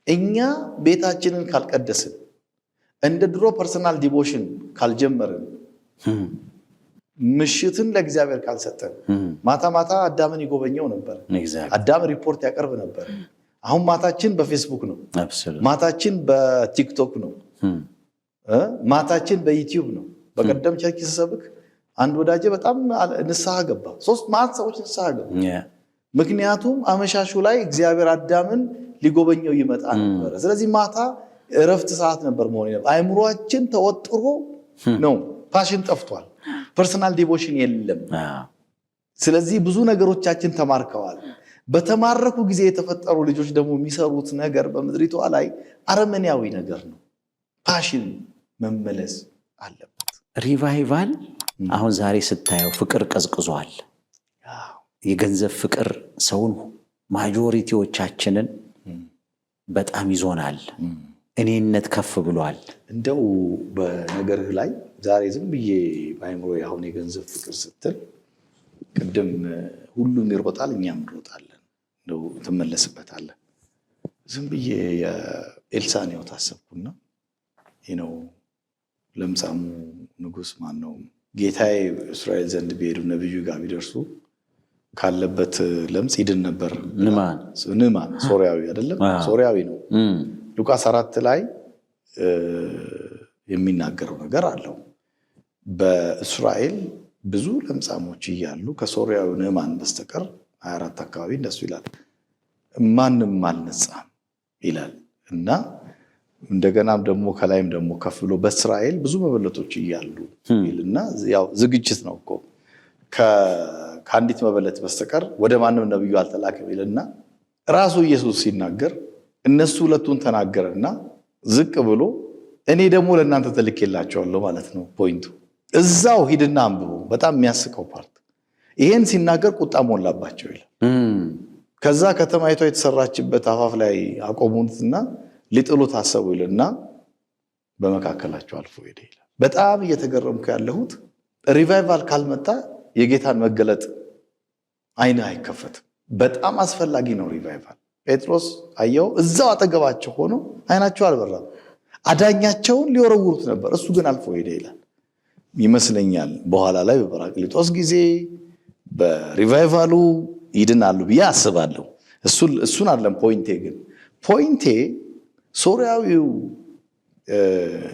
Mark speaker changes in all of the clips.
Speaker 1: እኛ ቤታችንን ካልቀደስን፣ እንደ ድሮ personal devotion ካልጀመርን፣ ምሽትን ለእግዚአብሔር ካልሰጠን፣ ማታ ማታ አዳምን ይጎበኘው ነበር። አዳም ሪፖርት ያቀርብ ነበር። አሁን ማታችን በፌስቡክ ነው። ማታችን በቲክቶክ ነው። ማታችን በዩቲዩብ ነው። በቀደም church ስሰብክ አንድ ወዳጄ በጣም ንስሐ ገባ። ሶስት ማት ሰዎች ንስሐ ገቡ። ምክንያቱም አመሻሹ ላይ እግዚአብሔር አዳምን ሊጎበኘው ይመጣ ነበረ። ስለዚህ ማታ እረፍት ሰዓት ነበር መሆን። አእምሯችን ተወጥሮ ነው። Passion ጠፍቷል። Personal devotion የለም። ስለዚህ ብዙ ነገሮቻችን ተማርከዋል። በተማረኩ ጊዜ የተፈጠሩ ልጆች ደግሞ የሚሰሩት ነገር በምድሪቷ ላይ አረመኔያዊ ነገር ነው። Passion መመለስ አለበት።
Speaker 2: Revival አሁን ዛሬ ስታየው ፍቅር ቀዝቅዟል። የገንዘብ ፍቅር ሰውን majority ዎቻችንን በጣም ይዞናል። እኔነት ከፍ ብሏል።
Speaker 1: እንደው በነገርህ ላይ ዛሬ ዝም ብዬ በአይምሮ አሁን የገንዘብ ፍቅር ስትል ቅድም ሁሉም ይሮጣል፣ እኛም እንሮጣለን። እንደው ትመለስበታለህ። ዝም ብዬ የኤልሳን ሕይወት አሰብኩና ነው፣ ለምጻሙ ንጉስ ማን ነው፣ ጌታዬ እስራኤል ዘንድ ቢሄዱ፣ ነብዩ ጋር ቢደርሱ ካለበት ለምጽ ይድን ነበር።
Speaker 2: ንማን።
Speaker 1: ንማን ሶሪያዊ አይደለም? ሶሪያዊ ነው። ሉቃስ 4 ላይ የሚናገረው ነገር አለው። በእስራኤል ብዙ ለምጻሞች እያሉ ከሶሪያዊ ንዕማን በስተቀር 24 አካባቢ እንደሱ ይላል፣ ማንም አልነጻም ይላል። እና እንደገናም ደግሞ ከላይም ደግሞ ከፍ ብሎ በእስራኤል ብዙ መበለቶች እያሉ ይልና፣ ያው ዝግጅት ነው እኮ፣ ከአንዲት መበለት በስተቀር ወደ ማንም ነብዩ አልተላከም ይልና ራሱ ኢየሱስ ሲናገር እነሱ ሁለቱን ተናገረና ዝቅ ብሎ እኔ ደግሞ ለእናንተ ተልኬላቸዋለሁ ማለት ነው point ኡ። እዛው ሂድና አንብቡ። በጣም የሚያስቀው part ይሄን ሲናገር ቁጣ ሞላባቸው ይላል። ከዛ ከተማይቷ የተሰራችበት አፋፍ ላይ አቆሙትና ሊጥሉት አሰቡ ይልና በመካከላቸው አልፎ ሄደ ይላል። በጣም እየተገረምኩ ያለሁት revival ካልመጣ የጌታን መገለጥ አይንህ አይከፈትም። በጣም አስፈላጊ ነው revival። ጴጥሮስ አየው፣ እዛው አጠገባቸው ሆኖ አይናቸው አልበራም። አዳኛቸውን ሊወረውሩት ነበር፣ እሱ ግን አልፎ ሄደ ይላል። ይመስለኛል በኋላ ላይ በጰራቅሊጦስ ጊዜ በ revival ኡ ይድናሉ ብዬ አስባለሁ። እሱን አይደለም point ኤ፣ ግን point ኤ ሶሪያዊው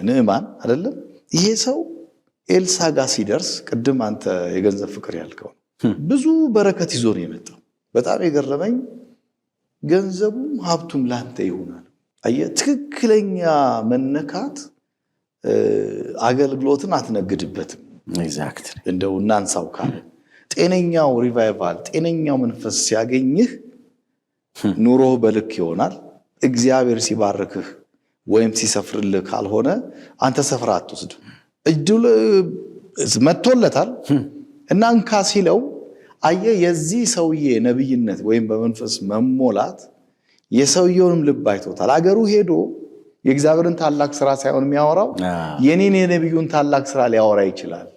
Speaker 1: ንዕማን አይደለም፣ ይሄ ሰው ኤልሳ ጋር ሲደርስ ቅድም አንተ የገንዘብ ፍቅር ያልከው ብዙ በረከት ይዞ ነው የመጣው። በጣም የገረመኝ ገንዘቡም ሀብቱም ላንተ ይሆናል። አየህ፣ ትክክለኛ መነካት አገልግሎትን አትነግድበትም። እንደው እናንሳው ካለ ጤነኛው revival፣ ጤነኛው መንፈስ ሲያገኝህ ኑሮህ በልክ ይሆናል። እግዚአብሔር ሲባርክህ ወይም ሲሰፍርልህ ካልሆነ አንተ ሰፍራ አትወስድም። እጁ መጥቶለታል እና እንካ ሲለው አየህ፣ የዚህ ሰውዬ ነብይነት ወይም በመንፈስ መሞላት የሰውየውንም ልብ አይቶታል። አገሩ ሄዶ የእግዚአብሔርን ታላቅ ስራ ሳይሆን የሚያወራው የኔን የነቢዩን ታላቅ ስራ ሊያወራ ይችላል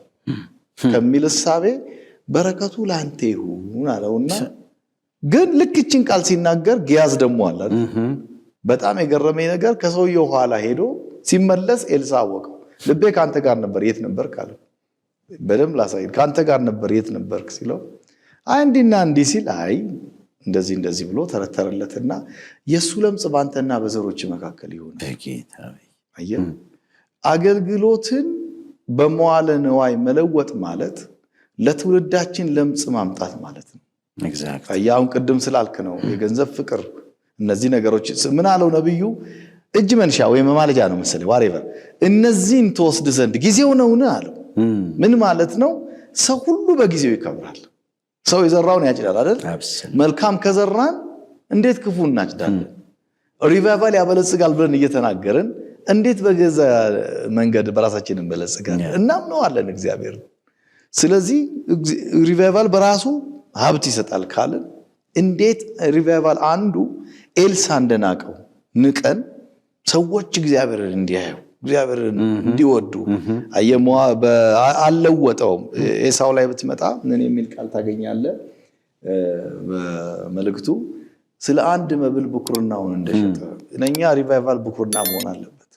Speaker 1: ከሚል እሳቤ በረከቱ ለአንተ ይሁን አለውና ግን ልክ ይችን ቃል ሲናገር ግያዝ ደግሞ አለ። በጣም የገረመኝ ነገር ከሰውየው ኋላ ሄዶ ሲመለስ ኤልሳ አወቀው። ልቤ ከአንተ ጋር ነበር፣ የት ነበርክ አለው። በደንብ ላሳይ፣ ከአንተ ጋር ነበር፣ የት ነበርክ ሲለው አይ እንዲና እንዲህ ሲል፣ አይ እንደዚህ እንደዚህ ብሎ ተረተረለትና የእሱ ለምጽ በአንተና በዘሮች መካከል ይሆናል። አየህ፣ አገልግሎትን በመዋለ ንዋይ መለወጥ ማለት ለትውልዳችን ለምጽ ማምጣት ማለት ነው። አየህ፣ አሁን ቅድም ስላልክ ነው የገንዘብ ፍቅር፣ እነዚህ ነገሮች ምን አለው ነብዩ? እጅ መንሻ ወይም መማለጃ ነው መሰለኝ whatever፣ እነዚህን ትወስድ ዘንድ ጊዜው ነውን አለው። ምን ማለት ነው? ሰው ሁሉ በጊዜው ይከብራል። ሰው የዘራውን ያጭዳል አይደል? መልካም ከዘራን እንዴት ክፉ እናጭዳለን? Revival ያበለጽጋል ብለን እየተናገርን እንዴት በገዛ መንገድ በራሳችን እንበለጽጋለን? እናምነዋለን እግዚአብሔር። ስለዚህ revival በራሱ ሀብት ይሰጣል ካልን እንዴት revival አንዱ ኤልሳ እንደናቀው ንቀን ሰዎች እግዚአብሔርን እንዲያዩ፣ እግዚአብሔርን እንዲወዱ አልለወጠውም። ኤሳው ላይ ብትመጣ ምን የሚል ቃል ታገኛለህ? በመልእክቱ ስለ አንድ መብል ብኩርናውን እንደሸጠ፣ ለእኛ revival ብኩርና መሆን አለበት።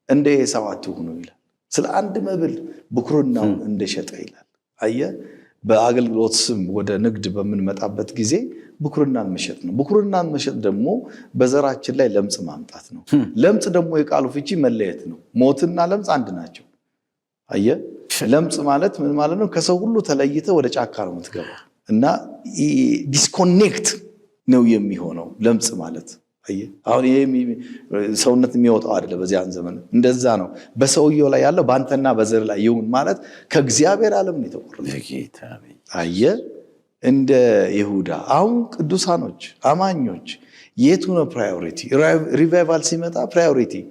Speaker 1: እንደ ኤሳው አትሁኑ ይላል። ስለ አንድ መብል ብኩርናውን እንደሸጠ ይላል። አየህ፣ በአገልግሎት ስም ወደ ንግድ በምንመጣበት ጊዜ ብኩርናን መሸጥ ነው። ብኩርናን መሸጥ ደግሞ በዘራችን ላይ ለምጽ ማምጣት ነው። ለምጽ ደግሞ የቃሉ ፍቺ መለየት ነው። ሞትና ለምጽ አንድ ናቸው። አየህ፣ ለምጽ ማለት ምን ማለት ነው? ከሰው ሁሉ ተለይተህ ወደ ጫካ ነው የምትገባው እና disconnect ነው የሚሆነው ለምጽ ማለት። አየህ፣ አሁን ይሄ ሰውነት የሚወጣው አይደለም። በዚያን ዘመን እንደዛ ነው። በሰውየው ላይ ያለው በአንተና በዘር ላይ ይሁን ማለት ከእግዚአብሔር ዓለም ነው የተቆረጠው። አየህ፣ እንደ ይሁዳ። አሁን ቅዱሳኖች አማኞች የቱ ነው priority? Revival ሲመጣ priority፣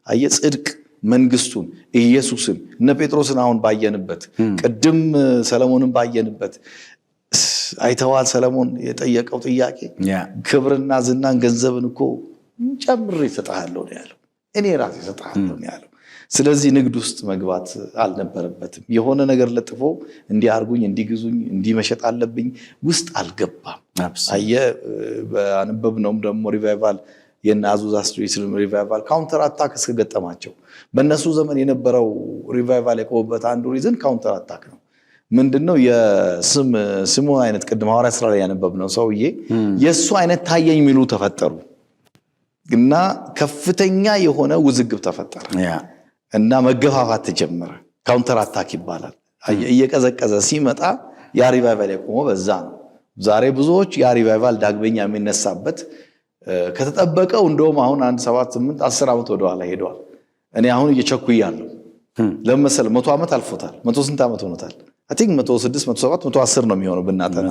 Speaker 1: አየህ፣ ጽድቅ፣ መንግስቱን፣ ኢየሱስን፣ እነ ጴጥሮስን አሁን ባየንበት፣ ቅድም ሰለሞንን ባየንበት አይተዋል። ሰለሞን የጠየቀው ጥያቄ ክብርና ዝናን ገንዘብን እኮ ጨምሬ እሰጥሃለሁ ነው ያለው። እኔ ራሴ እሰጥሃለሁ ነው ያለው። ስለዚህ ንግድ ውስጥ መግባት አልነበረበትም። የሆነ ነገር ለጥፎ እንዲያርጉኝ፣ እንዲግዙኝ፣ እንዲመሸጥ አለብኝ ውስጥ አልገባም። አየህ፣ በአነበብነውም ደግሞ revival የነ Azusa Street revival counter attack እስከገጠማቸው፣ በእነሱ ዘመን የነበረው revival የቆመበት አንዱ reason counter attack ነው። ምንድነው? የስም ስሙ አይነት ቅድም ሐዋርያት ስራ ላይ ያነበብነው ሰውዬ የእሱ አይነት ታየኝ የሚሉ ተፈጠሩ እና ከፍተኛ የሆነ ውዝግብ ተፈጠረ እና መገፋፋት ተጀመረ። Counter attack ይባላል። እየቀዘቀዘ ሲመጣ ያ revival የቆመው በዛ ነው። ዛሬ ብዙዎች ያ revival ዳግመኛ የሚነሳበት ከተጠበቀው እንደውም አሁን አንድ 7፣ 8፣ 10 ዓመት ወደኋላ ሄደዋል። እኔ አሁን እየቸኩያለሁ። ለምን መሰለህ? 100 ዓመት አልፎታል። መቶ ስንት ዓመት ሆኖታል? I think 106፣ 107፣ 110 ነው የሚሆነው ብናጠና።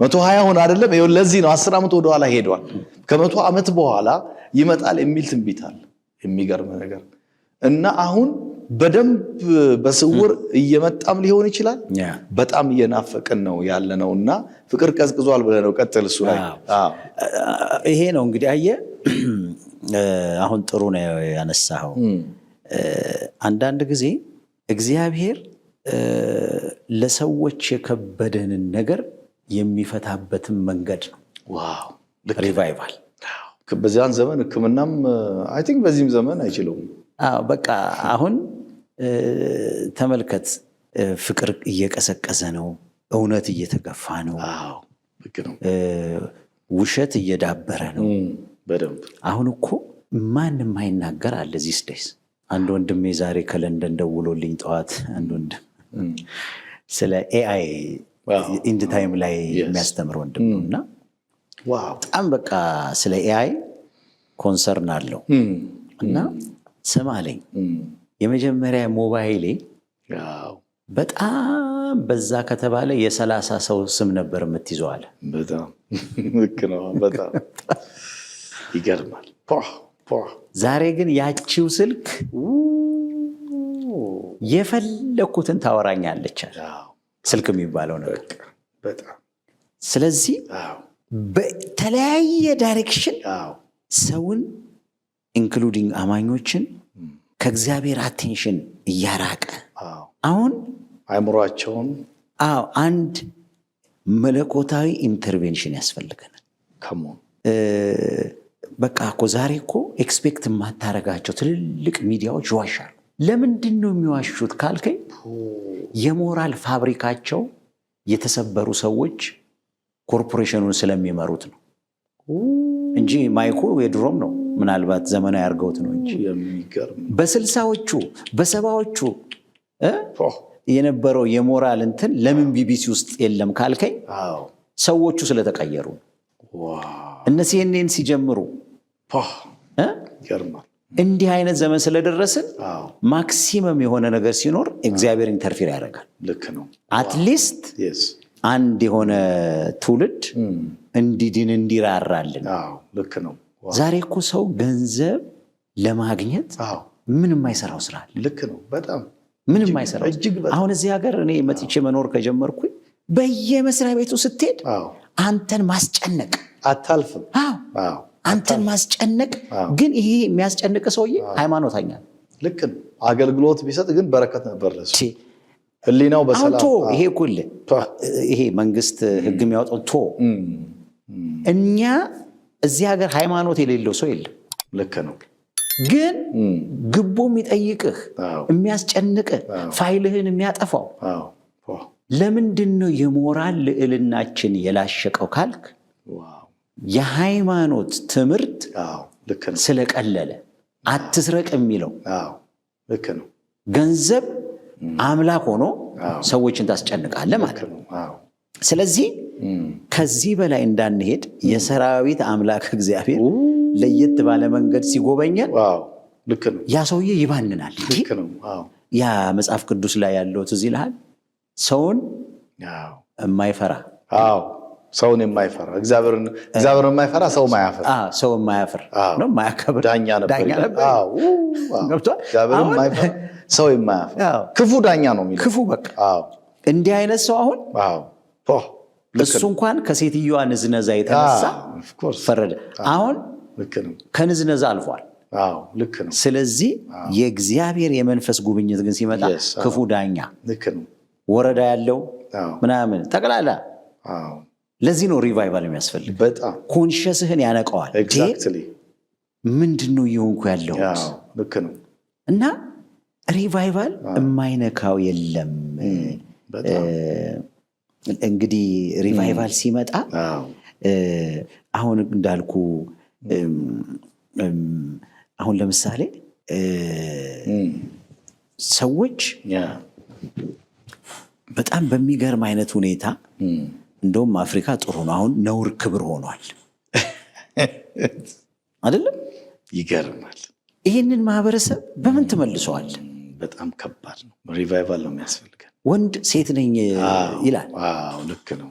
Speaker 1: 120 ሆነ አይደለም? ይኸው ለዚህ ነው 10 ዓመት ወደኋላ ሄዷል። ከ100 ዓመት በኋላ ይመጣል የሚል ትንቢት አለ። የሚገርም ነገር እና አሁን በደንብ በስውር እየመጣም ሊሆን ይችላል። በጣም እየናፈቅን ነው ያለ ነው እና ፍቅር ቀዝቅዟል ብለህ ነው። ቀጥል እሱ ላይ።
Speaker 2: ይሄ ነው እንግዲህ፣ አየህ፣ አሁን ጥሩ ነው ያነሳኸው። አንዳንድ ጊዜ እግዚአብሔር ለሰዎች የከበደንን ነገር የሚፈታበትን መንገድ ነው revival።
Speaker 1: በዚያን ዘመን ሕክምናም I think በዚህም ዘመን አይችለውም።
Speaker 2: በቃ አሁን ተመልከት፣ ፍቅር እየቀዘቀዘ ነው። እውነት እየተገፋ ነው። ውሸት እየዳበረ ነው።
Speaker 1: በደንብ።
Speaker 2: አሁን እኮ ማን የማይናገር አለ these days? አንድ ወንድሜ ዛሬ ከለንደን ደውሎልኝ ጠዋት፣ አንድ ወንድም ስለ AI end time ላይ የሚያስተምር ወንድም ነው እና በጣም በቃ ስለ AI concern አለው እና ስማ አለኝ፣ የመጀመሪያ ሞባይሌ በጣም በዛ ከተባለ የ30 ሰው ስም ነበር የምትይዘው አለ።
Speaker 1: በጣም ልክ ነው። በጣም ይገርማል።
Speaker 2: ዛሬ ግን ያቺው ስልክ የፈለግኩትን ታወራኛለች አለ። ስልክ የሚባለው ነገር። ስለዚህ በተለያየ direction ሰውን including አማኞችን ከእግዚአብሔር attention እያራቀ አሁን
Speaker 1: አእምሯቸውን።
Speaker 2: አዎ፣ አንድ መለኮታዊ intervention ያስፈልገናል።
Speaker 1: Come on.
Speaker 2: በቃ እኮ ዛሬ እኮ expect የማታረጋቸው ትልልቅ ሚዲያዎች ይዋሻሉ። ለምንድን ነው የሚዋሹት ካልከኝ የ moral fabric ኣቸው የተሰበሩ ሰዎች ኮርፖሬሽኑን ስለሚመሩት ነው እንጂ ማይኩ የድሮም ነው። ምናልባት ዘመናዊ አድርገውት ነው እንጂ
Speaker 1: የሚገርም።
Speaker 2: በ60ዎቹ በ70ዎቹ የነበረው የሞራል እንትን ለምን ቢቢሲ ውስጥ የለም ካልከኝ ሰዎቹ ስለተቀየሩ ነው። እነ ሲኤንኤን ሲጀምሩ
Speaker 1: ይገርማል።
Speaker 2: እንዲህ አይነት ዘመን ስለደረስን maximum የሆነ ነገር ሲኖር እግዚአብሔር interfere ያደርጋል።
Speaker 1: ልክ ነው።
Speaker 2: At least አንድ የሆነ ትውልድ እንዲድን እንዲራራልን።
Speaker 1: ልክ ነው።
Speaker 2: ዛሬ እኮ ሰው ገንዘብ ለማግኘት ምን የማይሰራው ስራ አለ?
Speaker 1: ልክ ነው። በጣም።
Speaker 2: ምን የማይሰራው
Speaker 1: እጅግ በጣም።
Speaker 2: አሁን እዚህ ሀገር እኔ መጥቼ መኖር ከጀመርኩኝ በየመስሪያ ቤቱ ስትሄድ አንተን ማስጨነቅ
Speaker 1: አታልፍም።
Speaker 2: አዎ፣ አንተን ማስጨነቅ። ግን ይሄ የሚያስጨንቅ ሰውዬ ሃይማኖተኛ ነው።
Speaker 1: ልክ ነው። አገልግሎት ቢሰጥ ግን በረከት ነበር ለሱ። ህሊናው
Speaker 2: አሁን
Speaker 1: በሰላም
Speaker 2: ቶ ይሄ እኮ ይሄ መንግስት ህግ የሚያወጣው ቶ እኛ እዚህ ሀገር ሃይማኖት የሌለው ሰው የለም።
Speaker 1: ልክ ነው።
Speaker 2: ግን ጉቦ የሚጠይቅህ፣ የሚያስጨንቅህ፣ ፋይልህን የሚያጠፋው ለምንድን ነው? የሞራል ልዕልናችን የላሸቀው ካልክ የሃይማኖት ትምህርት ስለቀለለ፣ አትስረቅ የሚለው
Speaker 1: ልክ ነው።
Speaker 2: ገንዘብ አምላክ ሆኖ ሰዎችን ታስጨንቃለህ ማለት ነው። ስለዚህ ከዚህ በላይ እንዳንሄድ የሰራዊት አምላክ እግዚአብሔር ለየት ባለ መንገድ ሲጎበኘን ያ ሰውዬ ይባንናል። ያ መጽሐፍ ቅዱስ ላይ ያለው ትዝ ይልሃል? ሰውን የማይፈራ።
Speaker 1: ሰውን የማይፈራ፣ እግዚአብሔርን የማይፈራ፣ ሰው ማያፍር።
Speaker 2: ሰው የማያፍር ነው፣ የማያከብር
Speaker 1: ዳኛ ነበር።
Speaker 2: ዳኛ ነበር። ገብቶሃል?
Speaker 1: እግዚአብሔርን የማይፈራ፣ ሰው የማያፍር ክፉ ዳኛ ነው የሚለው።
Speaker 2: ክፉ በቃ። እንዲህ አይነት ሰው አሁን እሱ እንኳን ከሴትዮዋ ንዝነዛ የተነሳ ፈረደ። አሁን ከንዝነዛ አልፏል።
Speaker 1: ልክ ነው።
Speaker 2: ስለዚህ የእግዚአብሔር የመንፈስ ጉብኝት ግን ሲመጣ ክፉ ዳኛ ወረዳ ያለው ምናምን ጠቅላላ። ለዚህ ነው revival የሚያስፈልግ።
Speaker 1: በጣም።
Speaker 2: Conscience ህን ያነቀዋል። ምንድን ነው እየሆንኩ ያለሁት?
Speaker 1: ልክ ነው።
Speaker 2: እና revival የማይነካው የለም። እንግዲህ revival ሲመጣ አሁን እንዳልኩ አሁን ለምሳሌ ሰዎች በጣም በሚገርም አይነት ሁኔታ፣ እንደውም አፍሪካ ጥሩ ነው። አሁን ነውር ክብር ሆኗል አይደለም?
Speaker 1: ይገርማል።
Speaker 2: ይህንን ማህበረሰብ በምን ትመልሰዋል?
Speaker 1: በጣም ከባድ ነው። Revival ነው የሚያስፈልገን።
Speaker 2: ወንድ ሴት ነኝ ይላል።
Speaker 1: ልክ ነው።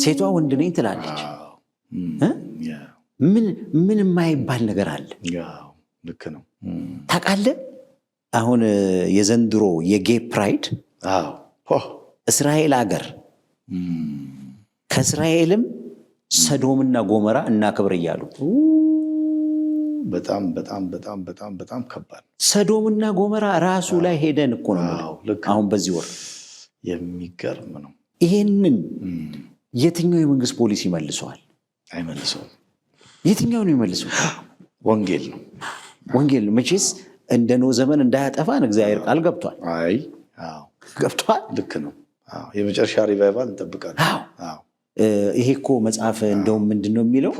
Speaker 2: ሴቷ ወንድ ነኝ ትላለች። ምን ምን የማይባል ነገር አለ?
Speaker 1: ልክ ነው።
Speaker 2: ታውቃለህ? አሁን የዘንድሮ የ gay pride እስራኤል አገር ከእስራኤልም ሰዶምና ጎመራ እናክብር እያሉ።
Speaker 1: በጣም በጣም በጣም በጣም በጣም ከባድ።
Speaker 2: ሰዶምና ጎመራ ራሱ ላይ ሄደን እኮ ነው አሁን በዚህ ወር።
Speaker 1: የሚገርም ነው።
Speaker 2: ይሄንን የትኛው የመንግስት ፖሊሲ ይመልሰዋል?
Speaker 1: አይመልሰውም።
Speaker 2: የትኛው ነው ይመልሰው?
Speaker 1: ወንጌል ነው።
Speaker 2: ወንጌል ነው። መቼስ እንደ ኖህ ዘመን እንዳያጠፋን እግዚአብሔር ቃል ገብቷል።
Speaker 1: አይ
Speaker 2: ገብቷል።
Speaker 1: ልክ ነው። የመጨረሻ revival እንጠብቃለን።
Speaker 2: ይሄ እኮ መጽሐፍ እንደውም ምንድን ነው የሚለው፣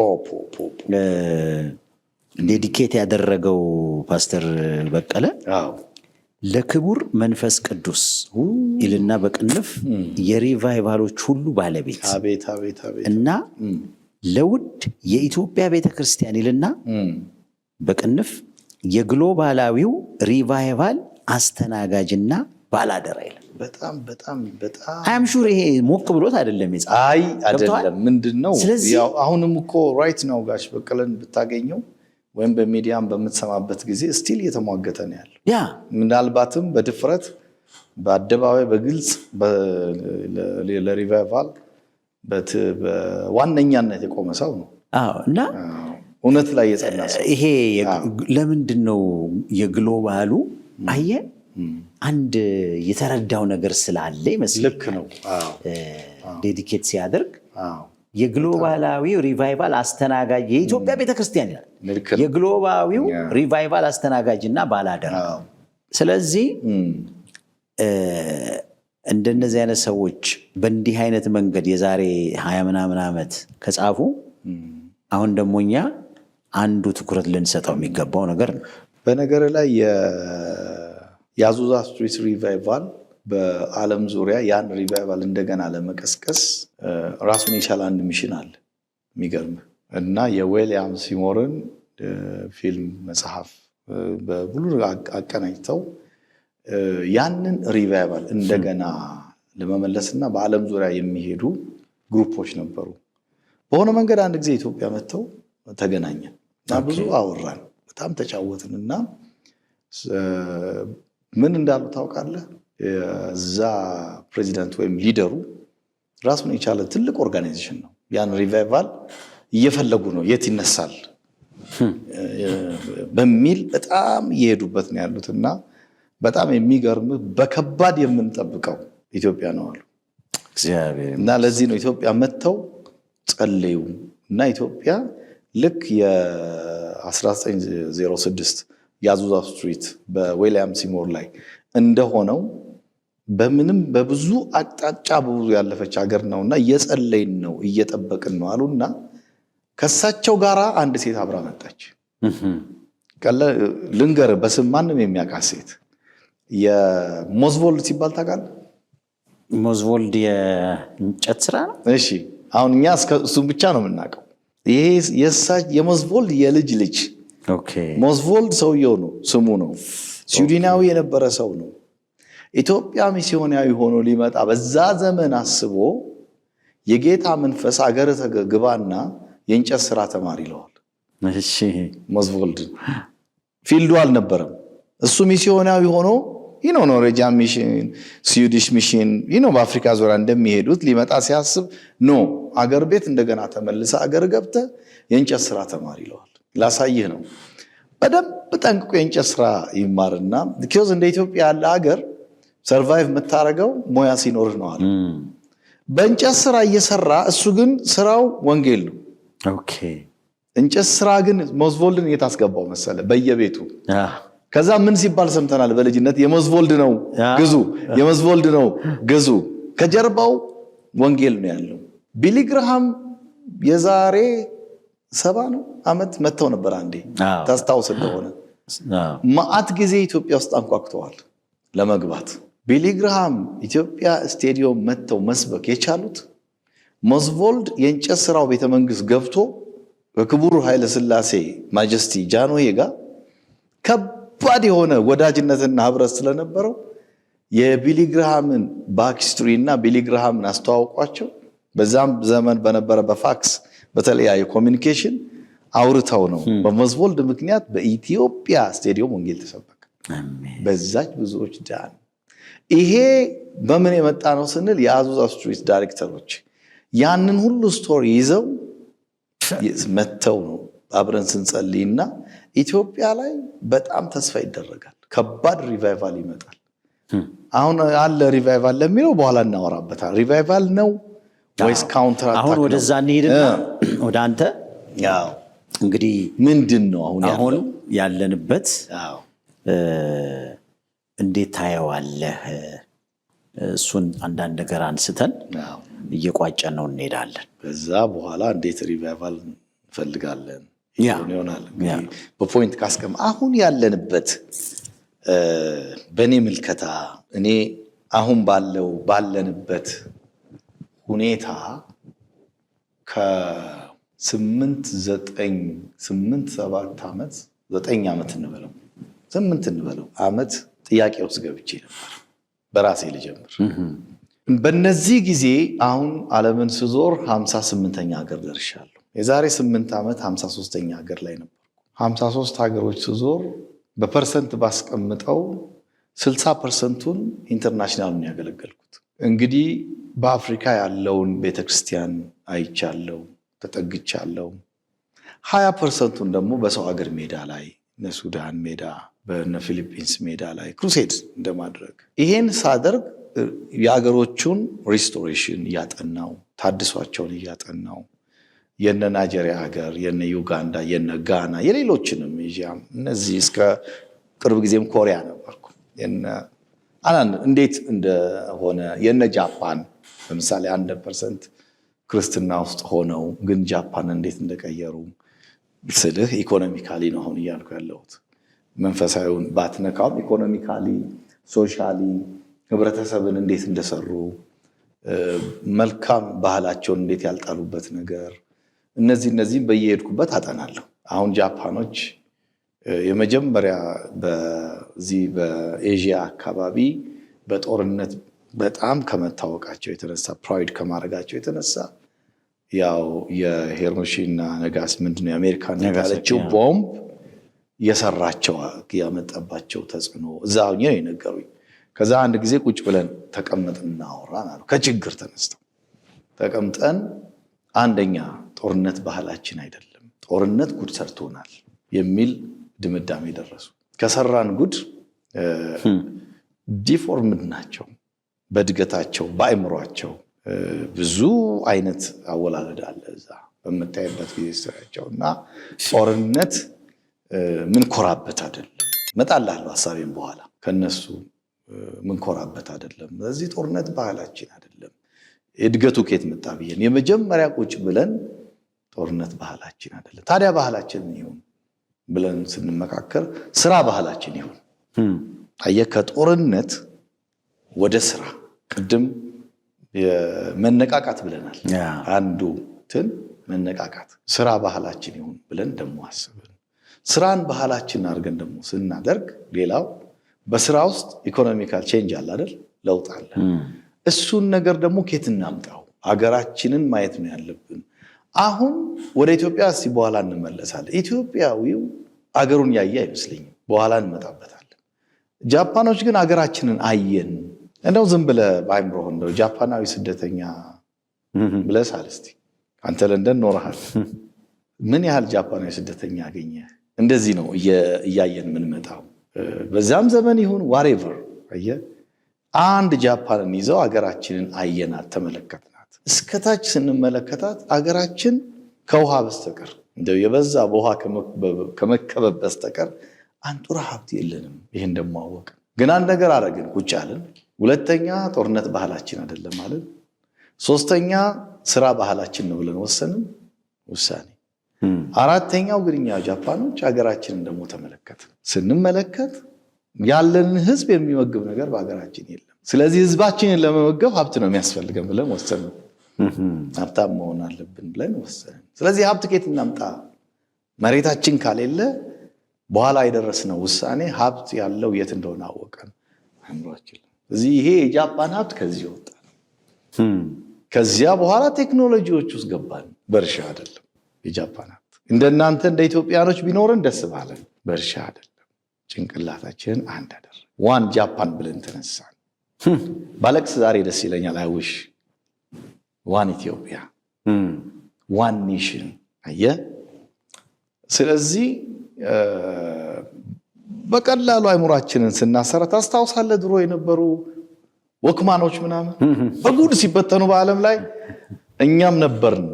Speaker 2: dedicate ያደረገው ፓስተር በቀለ ለክቡር መንፈስ ቅዱስ ይልና በቅንፍ የ revival ኦች ሁሉ ባለቤት እና ለውድ የኢትዮጵያ ቤተክርስቲያን ይልና በቅንፍ የ global ኣዊው revival አስተናጋጅና ባላደራ ይላል።
Speaker 1: በጣም በጣም በጣም።
Speaker 2: I'm sure ይሄ ሞቅ ብሎት አይደለም የጻፈው።
Speaker 1: አይ አይደለም። ምንድን ነው
Speaker 2: ስለዚህ
Speaker 1: አሁንም እኮ right now ጋሽ በቀለን ብታገኘው ወይም በሚዲያም በምትሰማበት ጊዜ still እየተሟገተ ነው ያለው። ምናልባትም በድፍረት በአደባባይ በግልጽ ለ revival በዋነኛነት የቆመ ሰው ነው።
Speaker 2: አዎ እና
Speaker 1: እውነት ላይ የጸና ሰው።
Speaker 2: ይሄ ለምንድን ነው የ global ኡ? አየህ፣ አንድ የተረዳው ነገር ስላለ ይመስለኛል።
Speaker 1: ልክ ነው።
Speaker 2: Dedicate ሲያደርግ የ global ኣዊው revival አስተናጋጅ የኢትዮጵያ ቤተክርስቲያን ይላል። የ global ኣዊው revival አስተናጋጅ እና ባላደራ። ስለዚህ እንደነዚህ አይነት ሰዎች በእንዲህ አይነት መንገድ የዛሬ 20 ምናምን ዓመት ከጻፉ፣ አሁን ደግሞ እኛ አንዱ ትኩረት ልንሰጠው የሚገባው ነገር ነው።
Speaker 1: በነገር ላይ የ Azusa Street revival በዓለም ዙሪያ ያን revival እንደገና ለመቀስቀስ ራሱን የቻለ አንድ mission አለ። የሚገርም እና የዊሊያም ሲሞርን ፊልም፣ መጽሐፍ በሙሉ አቀናጅተው ያንን revival እንደገና ለመመለስ እና በዓለም ዙሪያ የሚሄዱ group ኦች ነበሩ። በሆነ መንገድ አንድ ጊዜ ኢትዮጵያ መጥተው ተገናኘን እና ብዙ አወራን፣ በጣም ተጫወትን እና ምን እንዳሉ ታውቃለህ? እዛ ፕሬዚዳንት ወይም leader ኡ ራሱን የቻለ ትልቅ organization ነው። ያን revival እየፈለጉ ነው፣ የት ይነሳል በሚል በጣም እየሄዱበት ነው ያሉት እና በጣም የሚገርም በከባድ የምንጠብቀው ኢትዮጵያ ነው አሉ። እና ለዚህ ነው ኢትዮጵያ መጥተው ጸለዩ እና ኢትዮጵያ ልክ የ1906 የአዙዛ Street በዊሊያም ሲሞር ላይ እንደሆነው በምንም በብዙ አቅጣጫ በብዙ ያለፈች ሀገር ነውና እየጸለይን ነው፣ እየጠበቅን ነው አሉና ከሳቸው ጋር አንድ ሴት አብራ መጣች። ልንገር በስም ማንም የሚያውቃት ሴት፣ የሞዝቮልድ ሲባል ታውቃለህ?
Speaker 2: ሞዝቮልድ የእንጨት ስራ ነው።
Speaker 1: እሺ፣ አሁን እኛ እሱን ብቻ ነው የምናውቀው። ይሄ የሞዝቮልድ የልጅ ልጅ፣ ሞዝቮልድ ሰውየው ነው፣ ስሙ ነው። ስዊድናዊ የነበረ ሰው ነው። ኢትዮጵያ ሚስዮናዊ ሆኖ ሊመጣ በዛ ዘመን አስቦ የጌታ መንፈስ አገር ግባና የእንጨት ስራ ተማር ይለዋል። ሞዝቮልድን field ኡ አልነበረም። እሱ ሚስዮናዊ ሆኖ Norwegian mission፣ Swedish mission በአፍሪካ ዙሪያ እንደሚሄዱት ሊመጣ ሲያስብ no፣ አገር ቤት እንደገና ተመልሰ አገር ገብተ የእንጨት ስራ ተማር ይለዋል። ላሳይህ ነው። በደንብ ጠንቅቆ የእንጨት ስራ ይማርና because እንደ ኢትዮጵያ ያለ ሀገር survive የምታደርገው ሙያ ሲኖርህ ነው አለ። በእንጨት ስራ እየሰራ፣ እሱ ግን ስራው ወንጌል ነው። እንጨት ስራ ግን ሞዝቮልድን የት አስገባው መሰለ? በየቤቱ። ከዛ ምን ሲባል ሰምተናል በልጅነት? የሞዝቮልድ ነው ግዙ፣ የሞዝቮልድ ነው ግዙ። ከጀርባው ወንጌል ነው ያለው። ቢሊ ግርሃም የዛሬ 70 ነው ዓመት መጥተው ነበር አንዴ፣ ታስታውስ እንደሆነ። መዓት ጊዜ ኢትዮጵያ ውስጥ አንኳኩተዋል ለመግባት። ቢሊ ግርሃም ኢትዮጵያ ስቴዲዮም መጥተው መስበክ የቻሉት ሞዝቮልድ የእንጨት ስራው ቤተመንግስት ገብቶ ከክቡር ኃይለ ሥላሴ majesty ጃንሆይ ጋር ከባድ የሆነ ወዳጅነትና ህብረት ስለነበረው የቢሊ ግርሃምን back history እና ቢሊ ግርሃምን አስተዋውቋቸው በዛም ዘመን በነበረ በ fax በተለያየ communication አውርተው ነው። በሞዝቮልድ ምክንያት በኢትዮጵያ ስቴዲዮም ወንጌል ተሰበከ። በዛች ብዙዎች ዳኑ። ይሄ በምን የመጣ ነው ስንል የአዙዛ Street ዳይሬክተሮች ያንን ሁሉ story ይዘው መተው ነው። አብረን ስንጸልይና ኢትዮጵያ ላይ በጣም ተስፋ ይደረጋል። ከባድ revival ይመጣል። አሁን አለ revival ለሚለው በኋላ እናወራበታል። Revival ነው ወይስ counter attack?
Speaker 2: አሁን ወደዛ እንሂድና ወደ አንተ እንግዲህ
Speaker 1: ምንድን ነው አሁን
Speaker 2: አሁን ያለንበት እንዴት ታየዋለህ? እሱን አንዳንድ ነገር አንስተን እየቋጨን ነው እንሄዳለን።
Speaker 1: ከዛ በኋላ እንዴት revival እንፈልጋለን ይሆናል በ point ካስቀም። አሁን ያለንበት በእኔ ምልከታ እኔ አሁን ባለው ባለንበት ሁኔታ ከስምንት ዘጠኝ ስምንት ሰባት ዓመት 9 ዓመት እንበለው 8 እንበለው ዓመት ጥያቄ ውስጥ ገብቼ ነበር። በራሴ ልጀምር። በእነዚህ ጊዜ አሁን ዓለምን ስዞር 58ኛ ሀገር ደርሻለሁ። የዛሬ 8 ዓመት 53ኛ ሀገር ላይ ነበርኩ። 53 ሀገሮች ስዞር በ percent ባስቀምጠው 60 percent ኡን international ነው ያገለገልኩት። እንግዲህ በአፍሪካ ያለውን ቤተክርስቲያን አይቻለው፣ ተጠግቻለው። 20 percent ኡን ደግሞ በሰው ሀገር ሜዳ ላይ፣ እነ ሱዳን ሜዳ፣ በነ ፊሊፒንስ ሜዳ ላይ crusade እንደማድረግ። ይሄን ሳደርግ የሀገሮቹን restoration እያጠናው፣ ታድሷቸውን እያጠናው፣ የነ ናይጄሪያ ሀገር፣ የነ ዩጋንዳ፣ የነ ጋና፣ የሌሎችንም ኤዥያም እነዚህ እስከ ቅርብ ጊዜም ኮሪያ ነበርኩ። እንዴት እንደሆነ የነ ጃፓን ለምሳሌ 1% ክርስትና ውስጥ ሆነው ግን ጃፓን እንዴት እንደቀየሩ ስልህ economically ነው አሁን እያልኩ ያለሁት። መንፈሳዊውን ባትነካውም economically፣ socially ህብረተሰብን እንዴት እንደሰሩ፣ መልካም ባህላቸውን እንዴት ያልጣሉበት ነገር፣ እነዚህም በየሄድኩበት አጠናለሁ። አሁን ጃፓኖች የመጀመሪያ በዚህ በኤዥያ አካባቢ በጦርነት በጣም ከመታወቃቸው የተነሳ፣ pride ከማድረጋቸው የተነሳ፣ ያው የሂሮሺማ ናጋሳኪ ምንድነው የአሜሪካን የጣለችው ቦምብ የሰራቸው ያመጣባቸው ተጽዕኖ እዛ ሆኜ ነው የነገሩኝ። ከዛ አንድ ጊዜ ቁጭ ብለን ተቀመጥን እናወራን አሉ። ከችግር ተነስተው ተቀምጠን አንደኛ ጦርነት ባህላችን አይደለም፣ ጦርነት ጉድ ሰርቶናል የሚል ድምዳሜ ደረሱ። ከሰራን ጉድ deformed ናቸው በእድገታቸው፣ በአእምሯቸው። ብዙ አይነት አወላለድ አለ እዛ። በምታይበት ጊዜ ስራቸው እና ጦርነት ምንኮራበት አይደለም። እመጣልሃለሁ ሀሳቤን በኋላ፣ ከነሱ ምንኮራበት አይደለም። ስለዚህ ጦርነት ባህላችን አይደለም። እድገቱ ከየት መጣ ብዬን የመጀመሪያ ቁጭ ብለን ጦርነት ባህላችን አይደለም። ታዲያ ባህላችን ምን ይሁን ብለን ስንመካከር ስራ ባህላችን ይሁን። አየህ፣ ከጦርነት ወደ ስራ። ቅድም መነቃቃት ብለናል። አንዱ ትን መነቃቃት፣ ስራ ባህላችን ይሁን ብለን ደግሞ አስብን። ስራን ባህላችን አድርገን ደግሞ ስናደርግ ሌላው በስራ ውስጥ economical change አለ አይደል? ለውጥ አለ። እሱን ነገር ደግሞ ኬት እናምጣው? አገራችንን ማየት ነው ያለብን። አሁን ወደ ኢትዮጵያ እስቲ በኋላ እንመለሳለን። ኢትዮጵያዊው አገሩን ያየ አይመስለኝም። በኋላ እንመጣበታለን። ጃፓኖች ግን አገራችንን አየን። እንደው ዝም ብለህ በአይምሮህ እንደው ጃፓናዊ ስደተኛ ብለህ ሳል እስቲ። አንተ ለንደን ኖረሃል። ምን ያህል ጃፓናዊ ስደተኛ አገኘህ? እንደዚህ ነው እያየን የምንመጣው። በዚያም ዘመን ይሁን whatever፣ አየህ፣ አንድ ጃፓንን ይዘው አገራችንን አየናት፣ ተመለከትናት። እስከታች ስንመለከታት አገራችን ከውሃ በስተቀር፣ እንደው የበዛ በውሃ ከመከበብ በስተቀር አንጡራ ሀብት የለንም። ይህን ደግሞ አወቅን። ግን አንድ ነገር አረግን፣ ቁጭ አልን። ሁለተኛ ጦርነት ባህላችን አይደለም አልን። ሶስተኛ ስራ ባህላችን ነው ብለን ወሰንን ውሳኔ። አራተኛው ግን እኛ ጃፓኖች ሀገራችንን ደግሞ ተመለከትን። ስንመለከት ያለንን ህዝብ የሚመግብ ነገር በሀገራችን የለም። ስለዚህ ህዝባችንን ለመመገብ ሀብት ነው የሚያስፈልገን ብለን ወሰንን። ሀብታም መሆን አለብን ብለን ወሰንን። ስለዚህ ሀብት ከየት እናምጣ? መሬታችን ካሌለ በኋላ የደረስነው ውሳኔ ሀብት ያለው የት እንደሆነ አወቀን አእምሯችን። እዚህ ይሄ የጃፓን ሀብት ከዚህ ወጣ ነው። ከዚያ በኋላ ቴክኖሎጂዎች ውስጥ ገባን። በእርሻ አይደለም የጃፓን ሀብት። እንደናንተ እንደ ኢትዮጵያኖች ቢኖረን ደስ ባለን። በእርሻ አይደለም። ጭንቅላታችንን አንድ አደረግ፣ one Japan ብለን ተነሳን። ባለቅስ ዛሬ ደስ ይለኛል። I wish one Ethiopia, one nation። አየህ። ስለዚህ በቀላሉ አይምሯችንን ስናሰራ፣ ታስታውሳለህ? ድሮ የነበሩ Walkman ኦች ምናምን በጉድ ሲበተኑ በዓለም ላይ እኛም ነበርን።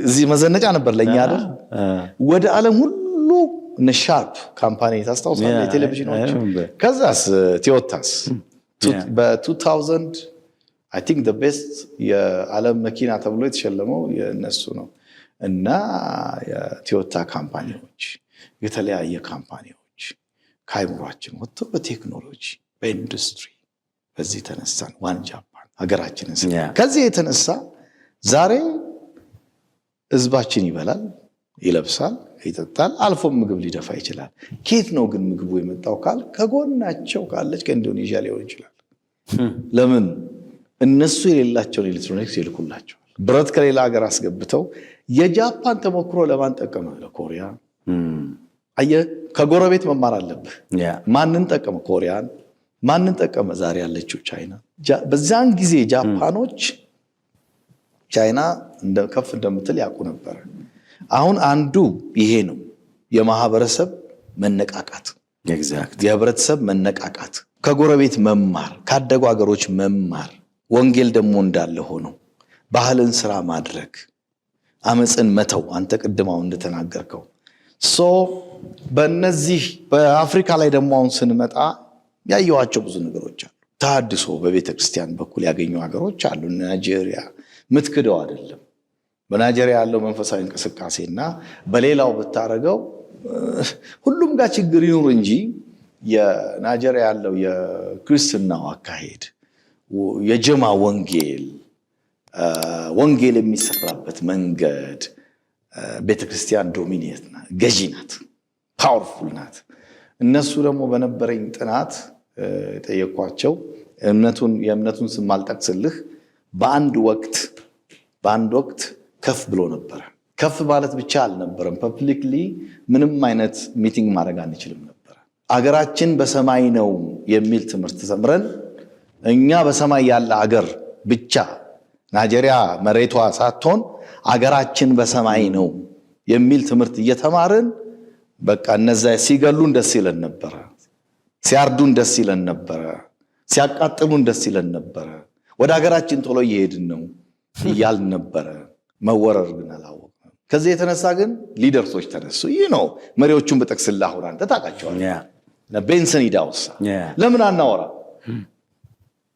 Speaker 1: እዚህ መዘነጫ ነበር ለእኛ አይደል? ወደ ዓለም ሁሉ እነ Sharp company ታስታውሳለህ? የቴሌቪዥኖች። ከዛስ ቶዮታስ በ2000 I think best የዓለም መኪና ተብሎ የተሸለመው የእነሱ ነው። እና የቶዮታ company ዎች፣ የተለያየ company ዎች ከአይምሯችን ወጥተው በቴክኖሎጂ፣ በኢንዱስትሪ በዚህ ተነሳን። One Japan ሀገራችንን። ከዚህ የተነሳ ዛሬ ህዝባችን ይበላል፣ ይለብሳል፣ ይጠጣል፣ አልፎም ምግብ ሊደፋ ይችላል። ከየት ነው ግን ምግቡ የመጣው ካል ከጎናቸው ካለች ከኢንዶኔዥያ ሊሆን ይችላል። ለምን? እነሱ የሌላቸውን ኤሌክትሮኒክስ ይልኩላቸዋል። ብረት ከሌላ ሀገር አስገብተው። የጃፓን ተሞክሮ ለማን ጠቀመ? ለኮሪያ። አየህ፣ ከጎረቤት መማር አለብህ። ማንን ጠቀመ? ኮሪያን። ማንን ጠቀመ? ዛሬ ያለችው ቻይና። በዚያን ጊዜ ጃፓኖች ቻይና ከፍ እንደምትል ያውቁ ነበር። አሁን አንዱ ይሄ ነው፣ የማህበረሰብ መነቃቃት፣ የህብረተሰብ መነቃቃት፣ ከጎረቤት መማር፣ ካደጉ ሀገሮች መማር፣ ወንጌል ደግሞ እንዳለ ሆኖ ባህልን ስራ ማድረግ፣ አመፅን መተው። አንተ ቅድም አሁን እንደተናገርከው፣ so በእነዚህ በአፍሪካ ላይ ደግሞ አሁን ስንመጣ ያየኋቸው ብዙ ነገሮች አሉ። ተሐድሶ በቤተ ክርስቲያን በኩል ያገኙ ሀገሮች አሉ። ናይጄሪያ ምትክደው አይደለም። በናይጄሪያ ያለው መንፈሳዊ እንቅስቃሴ እና በሌላው ብታደርገው ሁሉም ጋር ችግር ይኑር እንጂ የናይጄሪያ ያለው የክርስትናው አካሄድ፣ የጀማ ወንጌል፣ ወንጌል የሚሰራበት መንገድ፣ ቤተክርስቲያን dominate ናት፣ ገዢ ናት፣ powerful ናት። እነሱ ደግሞ በነበረኝ ጥናት የጠየኳቸው፣ እምነቱን የእምነቱን ስም አልጠቅስልህ፣ በአንድ ወቅት ከፍ ብሎ ነበረ። ከፍ ማለት ብቻ አልነበረም። Publicly ምንም አይነት meeting ማድረግ አንችልም ነበረ። አገራችን በሰማይ ነው የሚል ትምህርት ተምረን እኛ በሰማይ ያለ አገር ብቻ፣ ናይጄሪያ መሬቷ ሳትሆን አገራችን በሰማይ ነው የሚል ትምህርት እየተማርን በቃ እነዛ ሲገሉን ደስ ይለን ነበረ፣ ሲያርዱን ደስ ይለን ነበረ፣ ሲያቃጥሉን ደስ ይለን ነበረ። ወደ ሀገራችን ቶሎ እየሄድን ነው እያልን ነበረ። መወረር ግን አላወቅንም። ከዚህ የተነሳ ግን leaders ኦች ተነሱ። ይህ ነው መሪዎቹን ብጠቅስልህ አሁን አንተ ታውቃቸዋለህ። ቤንሰን ኢዳውሳ ለምን አናወራ?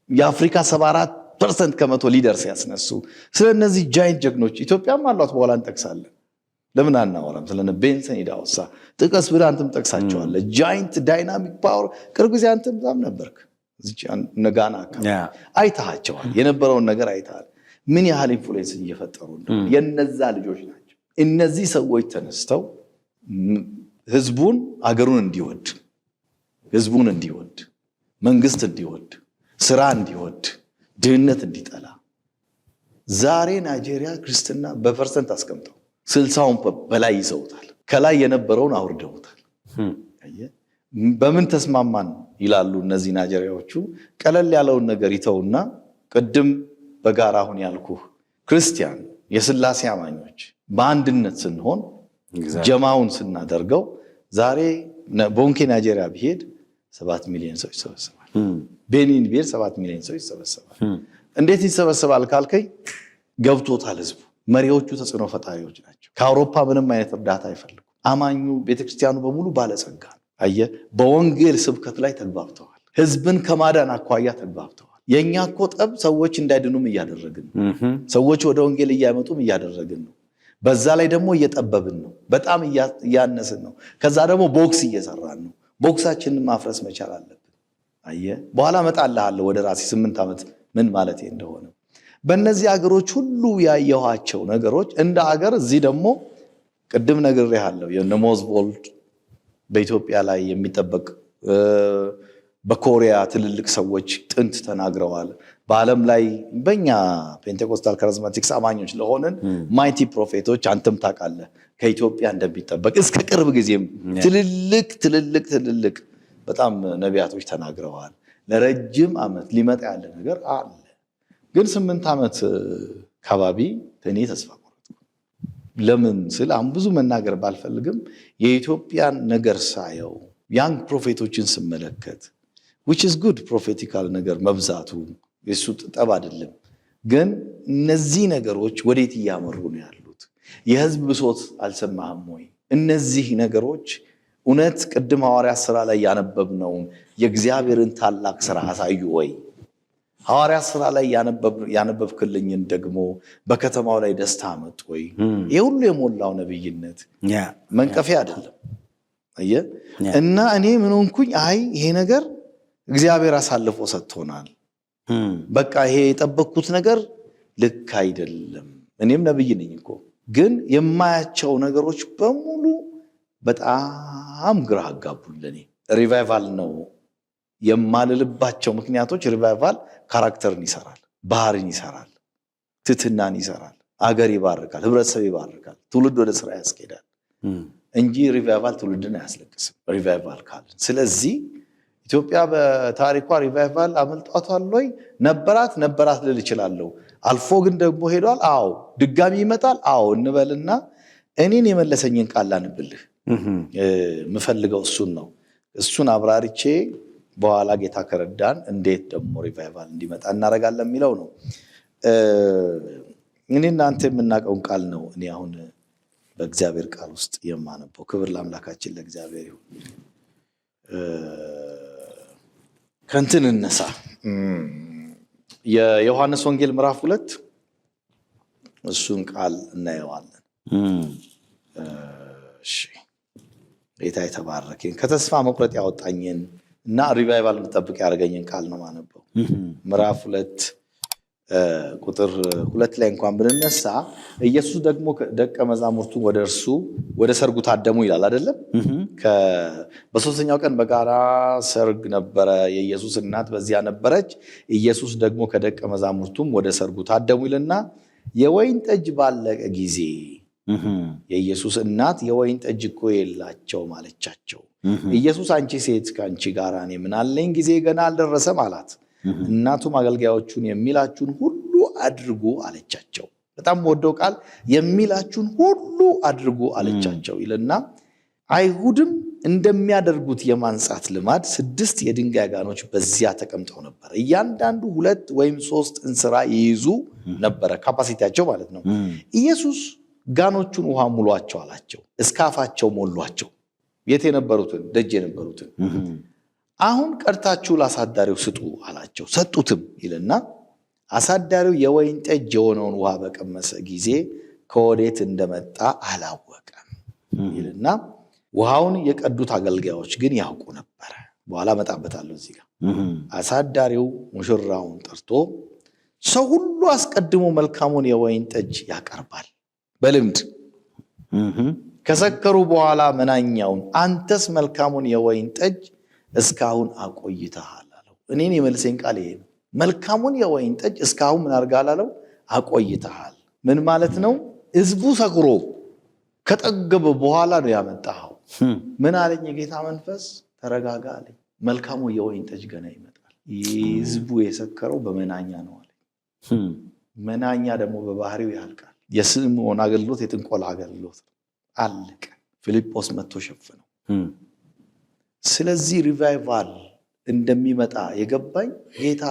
Speaker 1: የአፍሪካ 74% ከመቶ leaders ያስነሱ ስለ እነዚህ giant ጀግኖች ኢትዮጵያም አሏት፣ በኋላ እንጠቅሳለን። ለምን አናወራም? ስለነ ቤንሰን ኢዳውሳ ጥቀስ ብለህ አንተም ጠቅሳቸዋለህ። Giant dynamic power ቅርብ ጊዜ አንተም እዛም ነበርክ፣ እነ ጋና አካባቢ አይተሃቸዋል። የነበረውን ነገር አይተሃል። ምን ያህል influence እየፈጠሩ እንደሆነ የነዛ ልጆች ናቸው። እነዚህ ሰዎች ተነስተው ህዝቡን አገሩን እንዲወድ፣ ህዝቡን እንዲወድ፣ መንግስት እንዲወድ፣ ስራ እንዲወድ፣ ድህነት እንዲጠላ። ዛሬ ናይጄሪያ ክርስትና በ percent አስቀምጠው 60ውን በላይ ይዘውታል። ከላይ የነበረውን አውርደውታል። በምን ተስማማን ይላሉ እነዚህ ናይጄሪያዎቹ። ቀለል ያለውን ነገር ይተውና ቅድም በጋራ አሁን ያልኩህ ክርስቲያን የስላሴ አማኞች በአንድነት ስንሆን ጀማውን ስናደርገው ዛሬ ቦንኬ ናይጄሪያ ቢሄድ 7 ሚሊዮን ሰው ይሰበሰባል። ቤኒን ቢሄድ 7 ሚሊዮን ሰው ይሰበሰባል። እንዴት ይሰበሰባል ካልከኝ ገብቶታል ህዝቡ። መሪዎቹ ተጽዕኖ ፈጣሪዎች ናቸው። ከአውሮፓ ምንም አይነት እርዳታ አይፈልጉም። አማኙ ቤተክርስቲያኑ በሙሉ ባለጸጋ ነው። አየህ፣ በወንጌል ስብከት ላይ ተግባብተዋል። ህዝብን ከማዳን አኳያ ተግባብተዋል። የእኛ እኮ ጠብ ሰዎች እንዳይድኑም እያደረግን ነው። ሰዎች ወደ ወንጌል እያይመጡም እያደረግን ነው። በዛ ላይ ደግሞ እየጠበብን ነው። በጣም እያነስን ነው። ከዛ ደግሞ box እየሰራን ነው። Box ኣችንን ማፍረስ መቻል አለብን። አየህ፣ በኋላ እመጣልሃለሁ ወደ ራሴ 8 ዓመት ምን ማለት እንደሆነ። በእነዚህ ሀገሮች ሁሉ ያየኋቸው ነገሮች እንደ ሀገር እዚህ ደግሞ ቅድም ነግሬሃለሁ። የነ ሞዝቦልድ በኢትዮጵያ ላይ የሚጠበቅ፣ በኮሪያ ትልልቅ ሰዎች ጥንት ተናግረዋል። በዓለም ላይ በኛ Pentecostal Charismatics አማኞች ለሆንን mighty prophet ኦች አንተም ታውቃለህ ከኢትዮጵያ እንደሚጠበቅ። እስከ ቅርብ ጊዜም ትልልቅ ትልልቅ ትልልቅ በጣም ነቢያቶች ተናግረዋል። ለረጅም ዓመት ሊመጣ ያለ ነገር አለ። ግን 8 ዓመት ከባቢ እኔ ተስፋ ቆረጥኩ። ለምን ስል አሁን ብዙ መናገር ባልፈልግም የኢትዮጵያን ነገር ሳየው፣ young prophet ኦችን ስመለከት፣ which is good፣ prophetical ነገር መብዛቱ የእሱ ጠብ አይደለም። ግን እነዚህ ነገሮች ወዴት እያመሩ ነው ያሉት? የህዝብ ብሶት አልሰማህም ወይ? እነዚህ ነገሮች እውነት ቅድም ሐዋርያት ስራ ላይ ያነበብነውን የእግዚአብሔርን ታላቅ ስራ አሳዩ ወይ? ሐዋርያት ስራ ላይ ያነበብክልኝን ደግሞ በከተማው ላይ ደስታ አመጡ ወይ? ይህ ሁሉ የሞላው ነብይነት መንቀፊያ አይደለም። አየህ፣ እና እኔ ምን ሆንኩኝ? አይ ይሄ ነገር እግዚአብሔር አሳልፎ ሰጥቶናል። በቃ ይሄ የጠበቅኩት ነገር ልክ አይደለም። እኔም ነብይ ነኝ እኮ፣ ግን የማያቸው ነገሮች በሙሉ በጣም ግራ አጋቡኝ። ለእኔ revival ነው የማልልባቸው ምክንያቶች revival character ን ይሰራል፣ ባህሪን ይሰራል፣ ትህትናን ይሰራል፣ አገር ይባርካል፣ ህብረተሰብ ይባርካል፣ ትውልድ ወደ ስራ ያስኬዳል እንጂ revival ትውልድን አያስለቅስም። Revival ካልን ስለዚህ ኢትዮጵያ በታሪኳ revival አመልጧታል ወይ? ነበራት፣ ነበራት ልል እችላለሁ። አልፎ ግን ደግሞ ሄዷል። አዎ፣ ድጋሚ ይመጣል። አዎ እንበልና እኔን የመለሰኝን ቃል ላንብልህ። የምፈልገው እሱን ነው። እሱን አብራርቼ በኋላ ጌታ ከረዳን እንዴት ደግሞ revival እንዲመጣ እናደርጋለን የሚለው ነው። እኔ እናንተ የምናውቀውን ቃል ነው እኔ አሁን በእግዚአብሔር ቃል ውስጥ የማነበው። ክብር ለአምላካችን ለእግዚአብሔር ይሁን። ከእንትን እነሳ፣ የዮሐንስ ወንጌል ምዕራፍ 2 እሱን ቃል እናየዋለን። እሺ፣ ጌታ የተባረከ። ከተስፋ መቁረጥ ያወጣኝን እና revival እንድጠብቅ ያደረገኝን ቃል ነው ማነበው። ምዕራፍ 2 ቁጥር 2 ላይ እንኳን ብንነሳ ኢየሱስ ደግሞ ደቀ መዛሙርቱ ወደ እርሱ ወደ ሰርጉ ታደሙ ይላል አይደለም? በሶስተኛው ቀን በጋራ ሰርግ ነበረ። የኢየሱስ እናት በዚያ ነበረች። ኢየሱስ ደግሞ ከደቀ መዛሙርቱም ወደ ሰርጉ ታደሙ ይልና የወይን ጠጅ ባለቀ ጊዜ የኢየሱስ እናት የወይን ጠጅ እኮ የላቸውም አለቻቸው። ኢየሱስ አንቺ ሴት ከአንቺ ጋር እኔ ምን አለኝ? ጊዜዬ ገና አልደረሰም አላት። እናቱም አገልጋዮቹን የሚላችሁን ሁሉ አድርጉ አለቻቸው። በጣም የምወደው ቃል የሚላችሁን ሁሉ አድርጉ አለቻቸው ይልና አይሁድም እንደሚያደርጉት የማንጻት ልማድ 6 የድንጋይ ጋኖች በዚያ ተቀምጠው ነበር። እያንዳንዱ 2 ወይም 3 እንስራ ይይዙ ነበረ፣ capacity ያቸው ማለት ነው። ኢየሱስ ጋኖቹን ውሃ ሙሏቸው አላቸው። እስከ አፋቸው ሞሏቸው። የት የነበሩትን? ደጅ የነበሩትን። አሁን ቀድታችሁ ለአሳዳሪው ስጡ አላቸው። ሰጡትም ይልና አሳዳሪው የወይን ጠጅ የሆነውን ውሃ በቀመሰ ጊዜ ከወዴት እንደመጣ አላወቀም ይልና ውሃውን የቀዱት አገልጋዮች ግን ያውቁ ነበረ። በኋላ እመጣበታለሁ እዚህ ጋር። አሳዳሪው ሙሽራውን ጠርቶ ሰው ሁሉ አስቀድሞ መልካሙን የወይን ጠጅ ያቀርባል በልምድ፣ ከሰከሩ በኋላ መናኛውን፣ አንተስ መልካሙን የወይን ጠጅ እስካሁን አቆይተሃል አለው። እኔን የመልሴን ቃል ይሄ ነው። መልካሙን የወይን ጠጅ እስካሁን ምን አድርገሃል አለው? አቆይተሃል። ምን ማለት ነው? ህዝቡ ሰክሮ ከጠገበ በኋላ ነው ያመጣኸው። ምን አለኝ የጌታ መንፈስ? ተረጋጋ አለኝ። መልካሙ የወይን ጠጅ ገና ይመጣል። ህዝቡ የሰከረው በመናኛ ነው አለኝ። መናኛ ደግሞ በባህሪው ያልቃል። የስምዖን አገልግሎት የጥንቆላ አገልግሎት አለቀ። ፊልጶስ መጥቶ ሸፈነው። ስለዚህ revival እንደሚመጣ የገባኝ ጌታ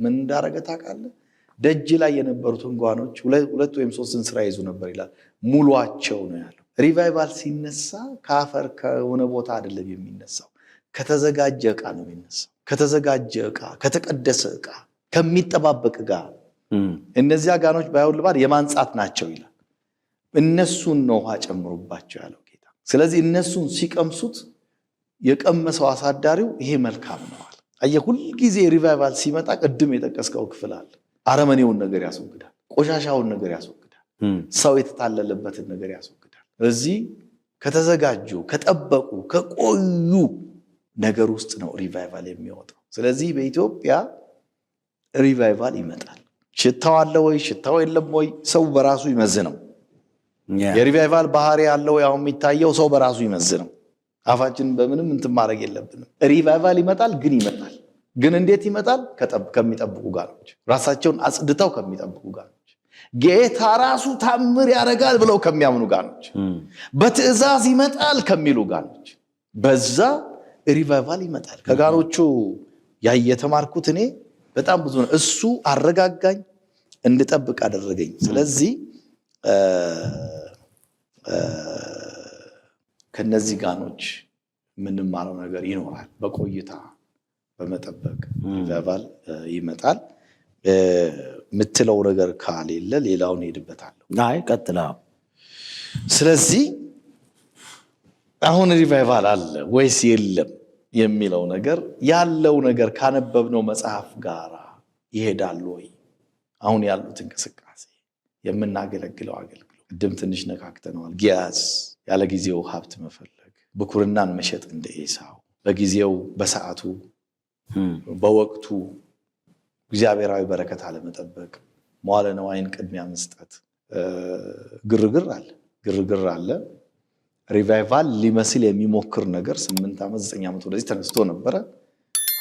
Speaker 1: ምን እንዳደረገ ታውቃለህ? ደጅ ላይ የነበሩትን ጋኖች 2 ወይም 3 እንስራ ይዙ ነበር ይላል። ሙሏቸው ነው ያለው። Revival ሲነሳ ከአፈር ከሆነ ቦታ አይደለም የሚነሳው፣ ከተዘጋጀ ዕቃ ነው የሚነሳው። ከተዘጋጀ ዕቃ፣ ከተቀደሰ ዕቃ፣ ከሚጠባበቅ ዕቃ። እነዚያ ጋኖች ባይሆን ልባድ የማንጻት ናቸው ይላል። እነሱን ነው ውሃ ጨምሩባቸው ያለው ጌታ። ስለዚህ እነሱን ሲቀምሱት የቀመሰው አሳዳሪው ይሄ መልካም ነው አለ። አየህ፣ ሁልጊዜ revival ሲመጣ ቅድም የጠቀስከው ክፍል አለ። አረመኔውን ነገር ያስወግዳል፣ ቆሻሻውን ነገር ያስወግዳል፣ ሰው የተታለለበትን ነገር ያስወግዳል። ስለዚህ ከተዘጋጁ፣ ከጠበቁ፣ ከቆዩ ነገር ውስጥ ነው revival የሚወጣው። ስለዚህ በኢትዮጵያ revival ይመጣል። ሽታው አለ ወይ ሽታው የለም ወይ ሰው በራሱ ይመዝነው። የ revival ባህሪ ያለው ያው የሚታየው ሰው በራሱ ይመዝነው። አፋችን በምንም እንትን ማድረግ የለብንም። Revival ይመጣል፣ ግን ይመጣል። ግን እንዴት ይመጣል? ከሚጠብቁ ጋኖች፣ ራሳቸውን አጽድተው ከሚጠብቁ ጋኖች፣ ጌታ ራሱ ታምር ያደርጋል ብለው ከሚያምኑ ጋኖች፣ በትእዛዝ ይመጣል ከሚሉ ጋኖች፣ በዛ revival ይመጣል። ከጋኖቹ የተማርኩት እኔ በጣም ብዙ ነው። እሱ አረጋጋኝ፣ እንድጠብቅ አደረገኝ። ስለዚህ ከነዚህ ጋኖች የምንማረው ነገር ይኖራል። በቆይታ በመጠበቅ revival ይመጣል። የምትለው ነገር ካሌለ ሌላውን ሄድበታለሁ።
Speaker 2: አይ ቀጥላ።
Speaker 1: ስለዚህ አሁን revival አለ ወይስ የለም የሚለው ነገር ያለው ነገር ካነበብነው መጽሐፍ ጋር ይሄዳል ወይ? አሁን ያሉት እንቅስቃሴ፣ የምናገለግለው አገልግሎት ቅድም ትንሽ ነካክተነዋል። ጊያዝ ያለ ጊዜው ሀብት መፈለግ፣ ብኩርናን መሸጥ እንደ ኤሳው፣ በጊዜው በሰዓቱ በወቅቱ እግዚአብሔራዊ በረከት አለመጠበቅ፣ መዋለ ንዋይን ቅድሚያ መስጠት፣ ግርግር አለ ግርግር አለ። Revival ሊመስል የሚሞክር ነገር 8 ዓመት 9 ዓመት ወደዚህ ተነስቶ ነበረ።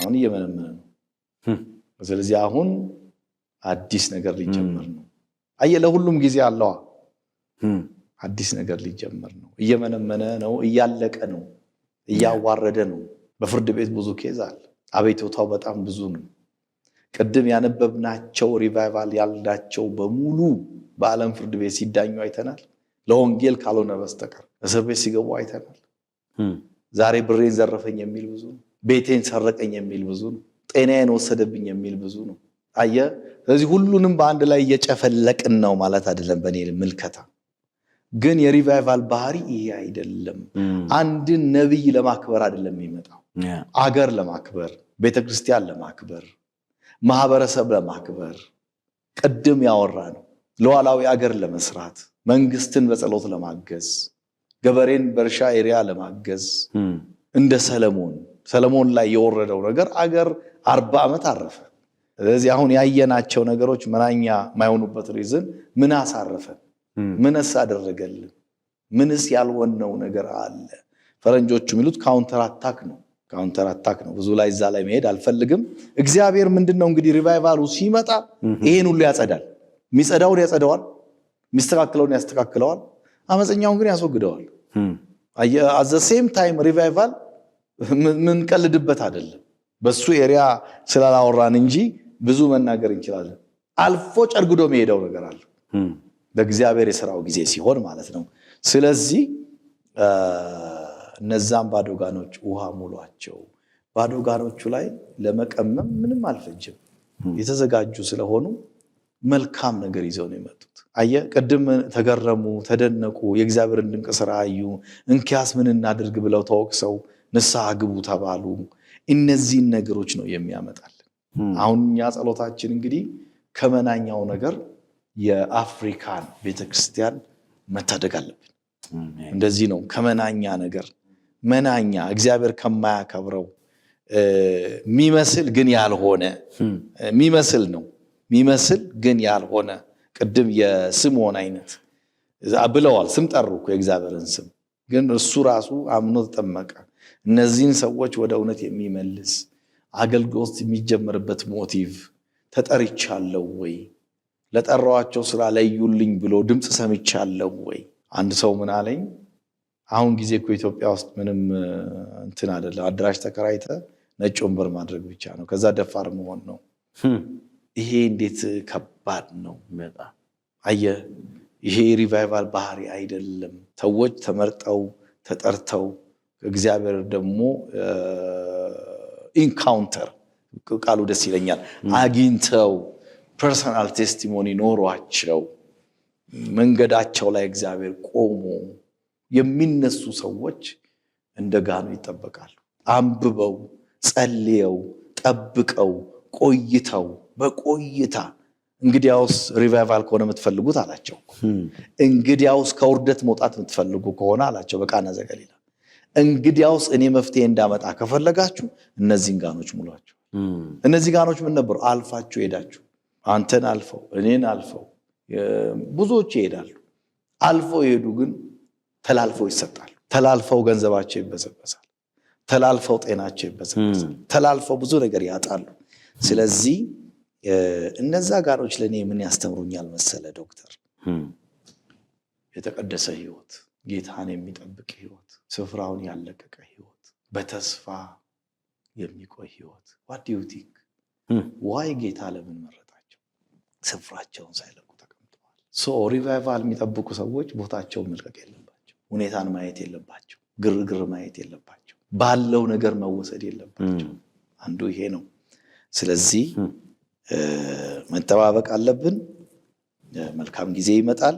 Speaker 1: አሁን እየመነመነ ነው። ስለዚህ አሁን አዲስ ነገር ሊጀመር ነው። አየህ፣ ለሁሉም ጊዜ አለዋ። አዲስ ነገር ሊጀመር ነው። እየመነመነ ነው፣ እያለቀ ነው፣ እያዋረደ ነው። በፍርድ ቤት ብዙ case አለ። አቤቱታው በጣም ብዙ ነው። ቅድም ያነበብናቸው revival ያልናቸው በሙሉ በዓለም ፍርድ ቤት ሲዳኙ አይተናል። ለወንጌል ካልሆነ በስተቀር እስር ቤት ሲገቡ አይተናል። ዛሬ ብሬን ዘረፈኝ የሚል ብዙ ነው። ቤቴን ሰረቀኝ የሚል ብዙ ነው። ጤናዬን ወሰደብኝ የሚል ብዙ ነው። አየህ፣ ስለዚህ ሁሉንም በአንድ ላይ እየጨፈለቅን ነው ማለት አይደለም። በእኔ ምልከታ ግን የ revival ባህሪ ይሄ አይደለም። አንድን ነብይ ለማክበር አይደለም የሚመጣው፣ አገር ለማክበር፣ ቤተክርስቲያን ለማክበር፣ ማህበረሰብ ለማክበር፣ ቅድም ያወራ ነው ሉዓላዊ አገር ለመስራት፣ መንግስትን በጸሎት ለማገዝ፣ ገበሬን በእርሻ area ለማገዝ፣ እንደ ሰለሞን፣ ሰለሞን ላይ የወረደው ነገር አገር 40 ዓመት አረፈ። ስለዚህ አሁን ያየናቸው ነገሮች መናኛ የማይሆኑበት reason ምን አሳረፈን? ምንስ አደረገልን? ምንስ ያልሆነው ነገር አለ? ፈረንጆቹ የሚሉት counter attack ነው። Counter attack ነው። ብዙ ላይ እዛ ላይ መሄድ አልፈልግም። እግዚአብሔር ምንድነው እንግዲህ revival ኡ ሲመጣ ይሄን ሁሉ ያጸዳል። የሚጸዳውን ያጸዳዋል፣ የሚስተካከለውን ያስተካክለዋል፣ አመፀኛውን ግን ያስወግደዋል። At the same time revival ምንቀልድበት አይደለም። በሱ area ስላላወራን እንጂ ብዙ መናገር እንችላለን። አልፎ ጨርግዶ የሚሄደው ነገር አለ በእግዚአብሔር የስራው ጊዜ ሲሆን ማለት ነው። ስለዚህ እነዛም ባዶ ጋኖች ውሃ ሙሏቸው። ባዶ ጋኖቹ ላይ ለመቀመም ምንም አልፈጅም። የተዘጋጁ ስለሆኑ መልካም ነገር ይዘው ነው የመጡት። አየህ፣ ቅድም ተገረሙ፣ ተደነቁ፣ የእግዚአብሔርን ድንቅ ስራ አዩ። እንኪያስ ምን እናድርግ ብለው ተወቅሰው ንስሐ ግቡ ተባሉ። እነዚህን ነገሮች ነው የሚያመጣልን። አሁን እኛ ጸሎታችን እንግዲህ ከመናኛው ነገር የአፍሪካን ቤተክርስቲያን መታደግ አለብን። እንደዚህ ነው። ከመናኛ ነገር፣ መናኛ፣ እግዚአብሔር ከማያከብረው የሚመስል ግን ያልሆነ፣ የሚመስል ነው፣ የሚመስል ግን ያልሆነ። ቅድም የስምዖን አይነት ብለዋል። ስም ጠሩ እኮ፣ የእግዚአብሔርን ስም፣ ግን እሱ ራሱ አምኖ ተጠመቀ። እነዚህን ሰዎች ወደ እውነት የሚመልስ አገልግሎት የሚጀመርበት motive ተጠርቻለሁ ወይ፣ ለጠራኋቸው ስራ ለዩልኝ ብሎ ድምፅ ሰምቻለሁ ወይ? አንድ ሰው ምን አለኝ፣ አሁን ጊዜ እኮ ኢትዮጵያ ውስጥ ምንም እንትን አይደለም። አዳራሽ ተከራይተህ ነጭ ወንበር ማድረግ ብቻ ነው። ከዛ ደፋር መሆን ነው። ይሄ እንዴት ከባድ ነው። አየህ፣ ይሄ revival ባህሪ አይደለም። ሰዎች ተመርጠው ተጠርተው እግዚአብሔር ደግሞ encounter፣ ቃሉ ደስ ይለኛል፣ አግኝተው personal testimony ኖሯቸው መንገዳቸው ላይ እግዚአብሔር ቆሞ የሚነሱ ሰዎች እንደ ጋኑ ይጠበቃሉ። አንብበው፣ ጸልየው፣ ጠብቀው፣ ቆይተው፣ በቆይታ እንግዲያውስ revival ከሆነ የምትፈልጉት አላቸው። እንግዲያውስ ከውርደት መውጣት የምትፈልጉ ከሆነ አላቸው በቃና ዘገሊላ፣ እንግዲያውስ እኔ መፍትሄ እንዳመጣ ከፈለጋችሁ እነዚህን ጋኖች ሙሏቸው። እነዚህ ጋኖች ምን ነበሩ? አልፋችሁ ሄዳችሁ፣ አንተን አልፈው እኔን አልፈው ብዙዎች ይሄዳሉ። አልፈው የሄዱ ግን ተላልፈው ይሰጣሉ። ተላልፈው ገንዘባቸው ይበዘበዛል። ተላልፈው ጤናቸው ይበዘበዛል። ተላልፈው ብዙ ነገር ያጣሉ። ስለዚህ እነዛ ጋኖች ለእኔ ምን ያስተምሩኛል መሰለ ዶክተር? የተቀደሰ ህይወት፣ ጌታን የሚጠብቅ ህይወት፣ ስፍራውን ያልለቀቀ ህይወት፣ በተስፋ የሚቆይ ህይወት። What do you think? Why ጌታ ለምን መረጣቸው? ስፍራቸውን ሳይለቁ ተቀምጠዋል። So revival የሚጠብቁ ሰዎች ቦታቸውን መልቀቅ የለባቸው። ሁኔታን ማየት የለባቸው። ግርግር ማየት የለባቸው። ባለው ነገር መወሰድ የለባቸው። አንዱ ይሄ ነው። ስለዚህ መጠባበቅ አለብን። መልካም ጊዜ ይመጣል።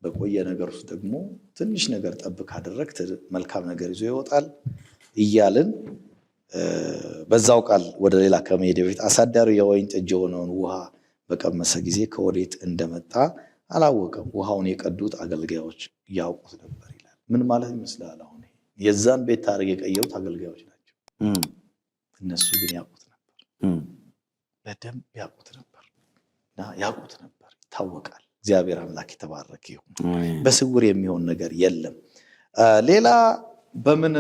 Speaker 1: በቆየ ነገር ውስጥ ደግሞ ትንሽ ነገር ጠብ ካደረግ መልካም ነገር ይዞ ይወጣል እያልን በዛው ቃል ወደ ሌላ ከመሄድ በፊት አሳዳሪው የወይን ጠጅ የሆነውን ውሃ በቀመሰ ጊዜ ከወዴት እንደመጣ አላወቀም። ውሃውን የቀዱት አገልጋዮች ያውቁት ነበር ይላል። ምን ማለት ይመስላል? አሁን የዛን ቤት ታሪክ የቀየሩት አገልጋዮች ናቸው። እነሱ ግን ያውቁት ነበር፣ በደንብ ያውቁት ነበር እና ያውቁት ነበር፣ ይታወቃል። እግዚአብሔር አምላክ የተባረከ ይሁን። በስውር የሚሆን ነገር የለም። ሌላ በምን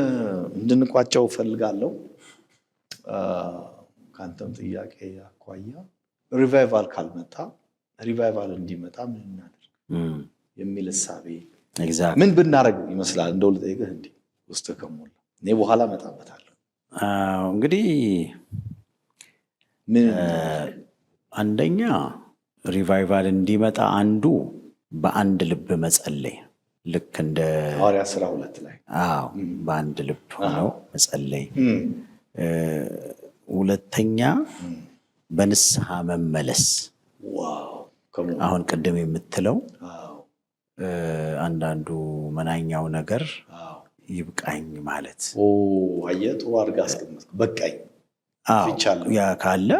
Speaker 1: እንድንቋጨው እፈልጋለሁ። ከአንተም ጥያቄ አኳያ revival ካልመጣ፣ revival እንዲመጣ ምን እናድርግ የሚል እሳቤ ምን ብናደርግ ይመስላል? እንደው ልጠይቅህ እንዲህ ውስጥ ከሞላ፣ እኔ በኋላ እመጣበታለሁ።
Speaker 2: እንግዲህ
Speaker 1: ምን
Speaker 2: አንደኛ revival እንዲመጣ አንዱ በአንድ ልብ መጸለይ፣ ልክ እንደ
Speaker 1: ሐዋርያት ሥራ 2 ላይ።
Speaker 2: አዎ፣ በአንድ ልብ ሆነው መጸለይ። ሁለተኛ በንስሐ መመለስ። አሁን ቅድም የምትለው አንዳንዱ መናኛው ነገር ይብቃኝ ማለት።
Speaker 1: አየህ፣ ጥሩ አድርገህ አስቀመጥክ። በቃኝ።
Speaker 2: ያ ካለ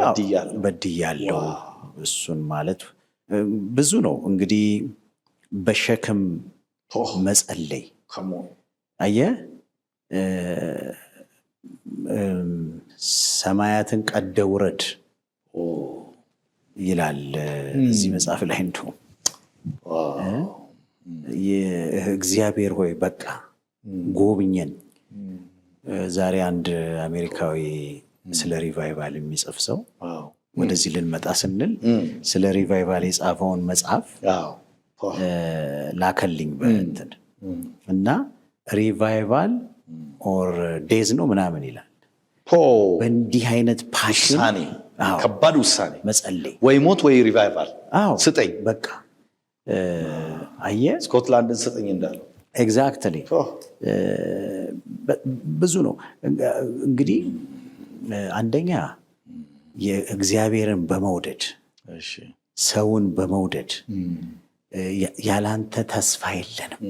Speaker 2: በድያለሁ እሱን ማለት ብዙ ነው። እንግዲህ በሸክም መጸለይ፣ አየህ፣ ሰማያትን ቀደህ ውረድ ይላል እዚህ መጽሐፍ ላይ። እንደውም እግዚአብሔር ሆይ በቃ ጎብኘን። ዛሬ አንድ አሜሪካዊ ስለ revival የሚጽፍ ሰው ወደዚህ ልንመጣ ስንል ስለ revival የጻፈውን መጽሐፍ ላከልኝ በእንትን። እና revival or death ነው ምናምን ይላል። በእንዲህ አይነት passion
Speaker 1: ውሳኔ፣ ከባድ ውሳኔ።
Speaker 2: መጸለይ።
Speaker 1: ወይ ሞት ወይ revival። ስጠኝ።
Speaker 2: በቃ አየህ።
Speaker 1: ስኮትላንድን ስጠኝ እንዳለው።
Speaker 2: Exactly፣ ብዙ ነው እንግዲህ። አንደኛ የእግዚአብሔርን በመውደድ፣ ሰውን በመውደድ፣ ያላንተ ተስፋ የለንም።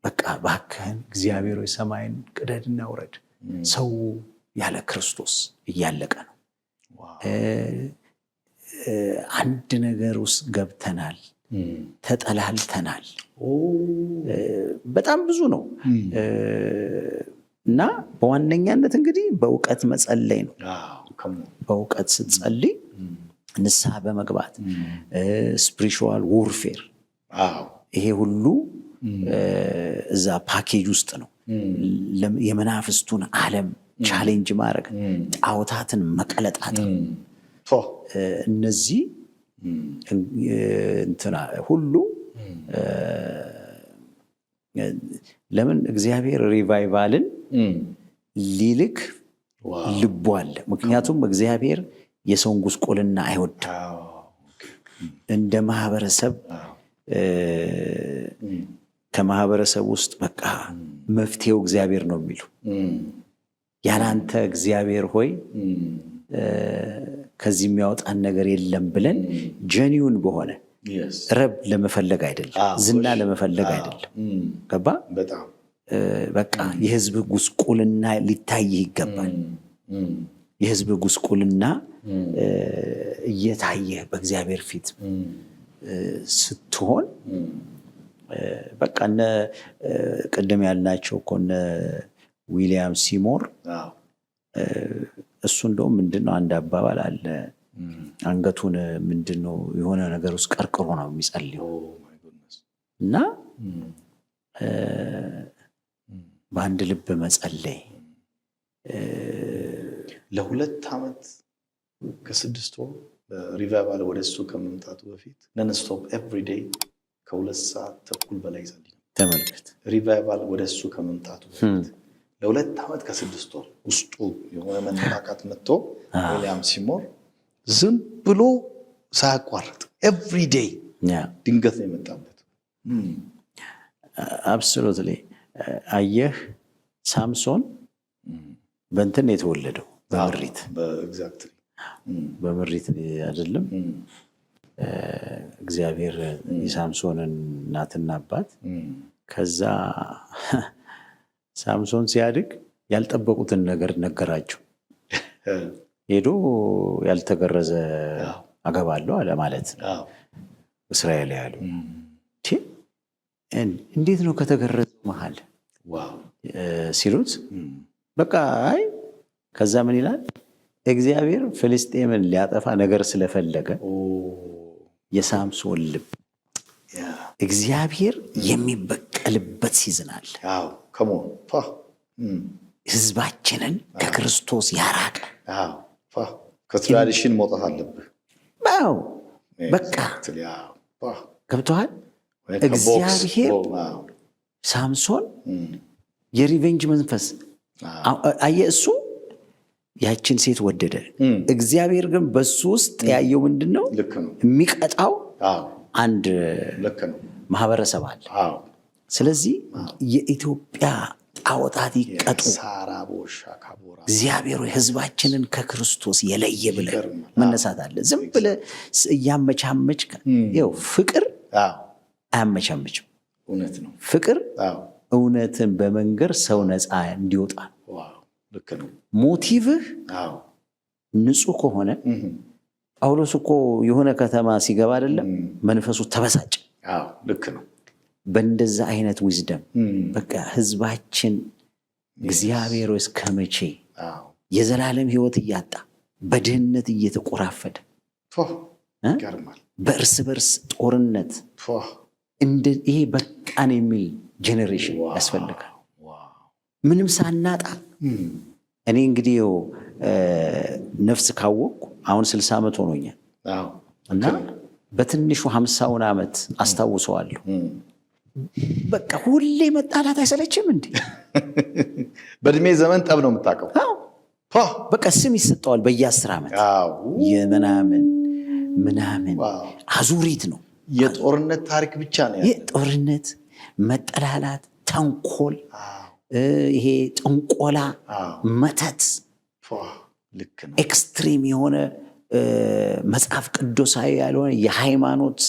Speaker 2: በቃ እባክህን እግዚአብሔር ሆይ ሰማይን ቅደድና ውረድ። ሰው ያለ ክርስቶስ እያለቀ ነው። አንድ ነገር ውስጥ ገብተናል፣ ተጠላልተናል። በጣም ብዙ ነው እና በዋነኛነት እንግዲህ በእውቀት መጸለይ ነው። በእውቀት ስትጸልይ፣ ንስሐ በመግባት፣ spiritual warfare፣ ይሄ ሁሉ እዛ ፓኬጅ ውስጥ ነው። የመናፍስቱን ዓለም challenge ማድረግ፣ ጣዖታትን መቀለጣጠም፣ እነዚህ እንትና ሁሉ። ለምን እግዚአብሔር revival ን ሊልክ ልቡ አለ። ምክንያቱም እግዚአብሔር የሰውን ጉስቁልና አይወድም። እንደ ማህበረሰብ ከማህበረሰብ ውስጥ በቃ መፍትሄው እግዚአብሔር ነው የሚሉ፣ ያላንተ እግዚአብሔር ሆይ ከዚህ የሚያወጣን ነገር የለም ብለን genuine በሆነ ረብ ለመፈለግ አይደለም፣ ዝና ለመፈለግ አይደለም። ገባ? በቃ የህዝብ ጉስቁልና ሊታይህ ይገባል። የህዝብ ጉስቁልና እየታየህ በእግዚአብሔር ፊት ስትሆን በቃ እነ ቅድም ያልናቸው እኮ እነ ዊሊያም ሲሞር፣ እሱ እንደውም ምንድነው አንድ አባባል አለ። አንገቱን ምንድነው የሆነ ነገር ውስጥ ቀርቅሮ ነው የሚጸልየው እና በአንድ ልብ መጸለይ።
Speaker 1: ለ2 ዓመት ከ6 ወር revival ወደ እሱ ከመምጣቱ በፊት nonstop everyday ከ2 ሰዓት ተኩል በላይ ይጸልይ ነበር።
Speaker 2: ተመልከት።
Speaker 1: Revival ወደ እሱ ከመምጣቱ በፊት ለ2 ዓመት ከ6 ወር ውስጡ የሆነ መነቃቃት መጥቶ ዊሊያም ሲሞር ዝም ብሎ ሳያቋርጥ everyday ድንገት ነው የመጣበት።
Speaker 2: Absolutely። አየህ፣ ሳምሶን በእንትን ነው የተወለደው፣ በምሪት። በምሪት አይደለም። እግዚአብሔር የሳምሶንን እናትና አባት፣ ከዛ ሳምሶን ሲያድግ ያልጠበቁትን ነገር ነገራቸው። ሄዶ ያልተገረዘ አገባለሁ አለ ማለት እስራኤል ያሉ፣ እንዴት ነው ከተገረዘ መሀል ሲሉት፣ በቃ አይ፣ ከዛ ምን ይላል? እግዚአብሔር ፍልስጤምን ሊያጠፋ ነገር ስለፈለገ የሳምሶን ልብ፣ እግዚአብሔር የሚበቀልበት season አለ። ህዝባችንን ከክርስቶስ ያራቀ
Speaker 1: ከ tradition መውጣት አለብህ።
Speaker 2: አዎ፣ በቃ ገብተዋል። እግዚአብሔር ሳምሶን የ revenge መንፈስ አየ። እሱ ያችን ሴት ወደደ። እግዚአብሔር ግን በሱ ውስጥ ያየው ምንድን ነው? የሚቀጣው አንድ ማህበረሰብ አለ። ስለዚህ የኢትዮጵያ ጣዖታት ይቀጡ። እግዚአብሔር ህዝባችንን ከክርስቶስ የለየ ብለህ መነሳት አለ። ዝም ብለህ እያመቻመች፣ ይኸው ፍቅር አያመቻመችም።
Speaker 1: እውነት ነው።
Speaker 2: ፍቅር እውነትን በመንገር ሰው ነፃ እንዲወጣ
Speaker 1: ነው።
Speaker 2: Motive ህ ንጹህ ከሆነ፣ ጳውሎስ እኮ የሆነ ከተማ ሲገባ አይደለም መንፈሱ ተበሳጨ።
Speaker 1: ልክ ነው።
Speaker 2: በእንደዛ አይነት wisdom በቃ ህዝባችን እግዚአብሔር እስከ መቼ የዘላለም ህይወት እያጣ፣ በድህነት እየተቆራፈደ፣ በእርስ በርስ ጦርነት፣ ይሄ በቃን የሚል generation ያስፈልጋል። ምንም ሳናጣ። እኔ እንግዲህ ነፍስ ካወቅኩ አሁን 60 ዓመት ሆኖኛል እና በትንሹ 50ውን ዓመት አስታውሰዋለሁ። በቃ ሁሌ መጣላት አይሰለችም እንዴ?
Speaker 1: በእድሜ ዘመን ጠብ ነው የምታውቀው።
Speaker 2: በቃ ስም ይሰጠዋል በየ10 ዓመት የምናምን ምናምን አዙሪት ነው።
Speaker 1: የጦርነት ታሪክ ብቻ ነው።
Speaker 2: ጦርነት፣ መጠላላት፣ ተንኮል፣ ይሄ ጥንቆላ፣ መተት፣ extreme የሆነ መጽሐፍ ቅዱሳዊ ያልሆነ የሃይማኖት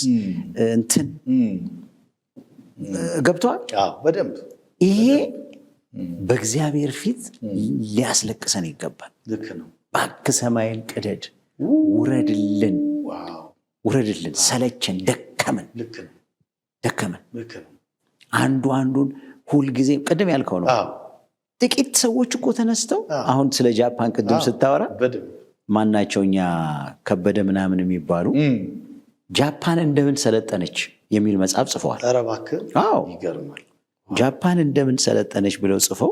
Speaker 2: እንትን ገብተዋል።
Speaker 1: በደንብ።
Speaker 2: ይሄ በእግዚአብሔር ፊት ሊያስለቅሰን ይገባል።
Speaker 1: ልክ ነው።
Speaker 2: እባክህ ሰማይን ቅደድ፣ ውረድልን፣ ውረድልን። ሰለቸን፣ ደከመን፣ ደከመን። አንዱ አንዱን ሁልጊዜ ቅድም ያልከው ነው። ጥቂት ሰዎች እኮ ተነስተው አሁን ስለ ጃፓን ቅድም ስታወራ ማናቸው እኛ ከበደ ምናምን የሚባሉ ጃፓን እንደምን ሰለጠነች የሚል መጽሐፍ ጽፈዋል።
Speaker 1: ኧረ እባክህ!
Speaker 2: አዎ።
Speaker 1: ይገርማል።
Speaker 2: ጃፓን እንደምን ሰለጠነች ብለው ጽፈው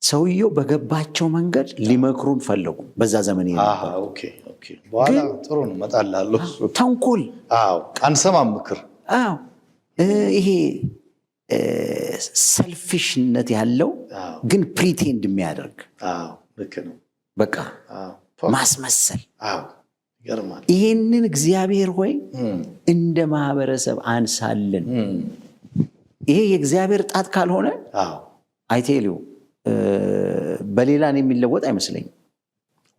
Speaker 2: ሰውየው በገባቸው መንገድ ሊመክሩን ፈለጉ። በዛ ዘመን
Speaker 1: በኋላ ጥሩ ነው፣ እመጣልሃለሁ።
Speaker 2: ተንኮል፣
Speaker 1: አንሰማም ምክር።
Speaker 2: አዎ፣ ይሄ selfish ነት ያለው ግን pretend የሚያደርግ በቃ ማስመሰል።
Speaker 1: ይገርማል።
Speaker 2: ይሄንን እግዚአብሔር ሆይ እንደ ማህበረሰብ አንሳልን። ይሄ የእግዚአብሔር ጣት ካልሆነ I tell you በሌላ የሚለወጥ አይመስለኝም።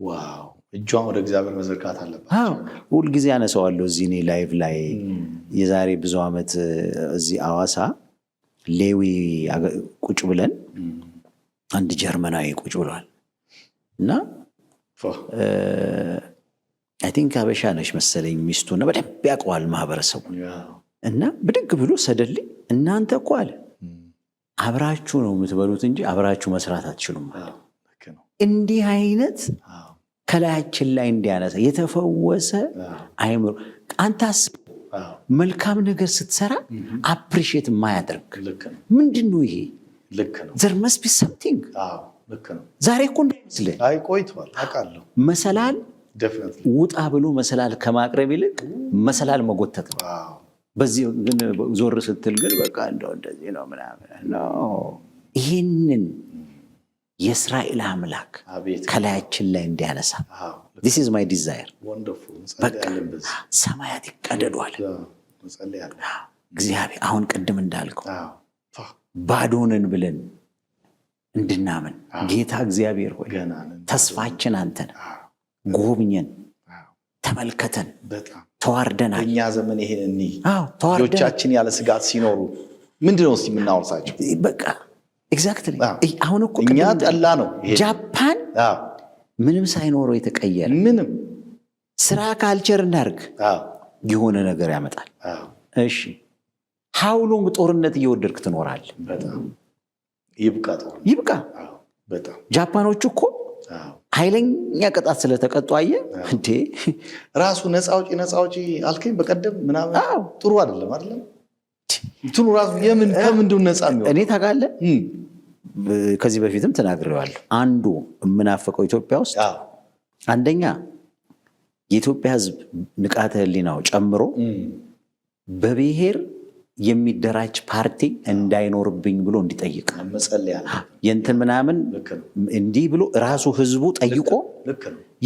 Speaker 1: Wow፣ እጇን ወደ እግዚአብሔር መዘርጋት አለባት።
Speaker 2: ሁልጊዜ አነሳዋለሁ እዚህ እኔ live ላይ። የዛሬ ብዙ ዓመት እዚህ አዋሳ ሌዊ ቁጭ ብለን አንድ ጀርመናዊ ቁጭ ብሏል እና I think ሀበሻ ነች መሰለኝ ሚስቱ እና በደንብ ያውቀዋል ማህበረሰቡ እና ብድግ ብሎ suddenly እናንተ እኮ አለ አብራችሁ ነው የምትበሉት እንጂ አብራችሁ መስራት አትችሉም አለ። እንዲህ አይነት ከላያችን ላይ እንዲያነሳ የተፈወሰ አይምሮ አንተ አስብ። መልካም ነገር ስትሰራ appreciate የማያደርግ ምንድን ነው ይሄ? There must be something። ዛሬ እኮ እንዳይመስልህ
Speaker 1: አይ ቆይቷል፣ አውቃለሁ።
Speaker 2: መሰላል ውጣ ብሎ መሰላል ከማቅረብ ይልቅ መሰላል መጎተት ነው። በዚህ ግን ዞር ስትል ግን በቃ እንደው እንደዚህ ነው ምናምን። ይህንን የእስራኤል አምላክ ከላያችን ላይ እንዲያነሳ this is my desire። በቃ ሰማያት ይቀደዷል። እግዚአብሔር አሁን ቅድም እንዳልከው ባዶ ነን ብለን እንድናምን ጌታ እግዚአብሔር ሆይ ተስፋችን አንተ ነህ። ጎብኘን፣ ተመልከተን፣ ተዋርደናል።
Speaker 1: በእኛ ዘመን ይሄን እኒ ልጆቻችን ያለ ስጋት ሲኖሩ ምንድን ነው እስኪ የምናወርሳቸው?
Speaker 2: በቃ exactly። አሁን እኮ
Speaker 1: እኛ ጠላ ነው።
Speaker 2: ጃፓን ምንም ሳይኖረው የተቀየረ
Speaker 1: ምንም
Speaker 2: ስራ culture እናርግ የሆነ ነገር ያመጣል። እሺ how long ጦርነት እየወደድክ ትኖራለህ?
Speaker 1: በጣም ይብቃ፣ ጦርነት።
Speaker 2: ይብቃ።
Speaker 1: በጣም።
Speaker 2: ጃፓኖቹ እኮ ኃይለኛ ቅጣት ስለተቀጡ አየህ እንዴ።
Speaker 1: ራሱ ነፃ አውጪ ነፃ አውጪ አልከኝ በቀደም ምናምን ጥሩ አይደለም፣ አይደለም እንትኑ ራሱ የምን ከምንድን ነፃ የሚሆን?
Speaker 2: እኔ ታውቃለህ፣ ከዚህ በፊትም ተናግሬዋለሁ። አንዱ የምናፍቀው ኢትዮጵያ ውስጥ አንደኛ የኢትዮጵያ ሕዝብ ንቃተ ሕሊናው ጨምሮ በብሔር የሚደራጅ ፓርቲ እንዳይኖርብኝ ብሎ እንዲጠይቅ
Speaker 1: መጸለይ አለ።
Speaker 2: የእንትን ምናምን እንዲህ ብሎ ራሱ ህዝቡ ጠይቆ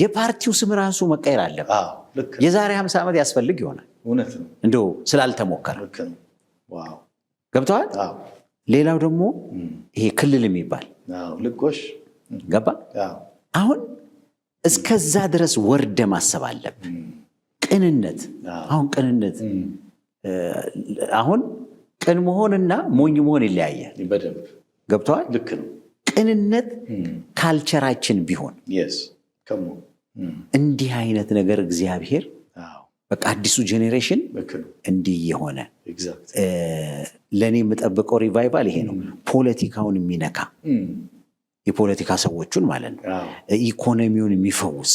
Speaker 2: የፓርቲው ስም ራሱ መቀየር አለበት። የዛሬ 50 ዓመት ያስፈልግ ይሆናል።
Speaker 1: እውነት ነው።
Speaker 2: እንደው ስላልተሞከረ ገብተዋል። ሌላው ደግሞ ይሄ ክልል የሚባል
Speaker 1: ልጎሽ
Speaker 2: ገባ። አሁን እስከዛ ድረስ ወርደ ማሰብ አለብን። ቅንነት፣ አሁን ቅንነት፣ አሁን ቅን መሆንና ሞኝ መሆን ይለያያል።
Speaker 1: በደንብ።
Speaker 2: ገብተዋል።
Speaker 1: ልክ ነው።
Speaker 2: ቅንነት culture ኣችን ቢሆን እንዲህ አይነት ነገር እግዚአብሔር በቃ አዲሱ generation እንዲህ የሆነ ለእኔ የምጠብቀው revival ይሄ ነው። ፖለቲካውን የሚነካ፣ የፖለቲካ ሰዎቹን ማለት ነው፣ ኢኮኖሚውን የሚፈውስ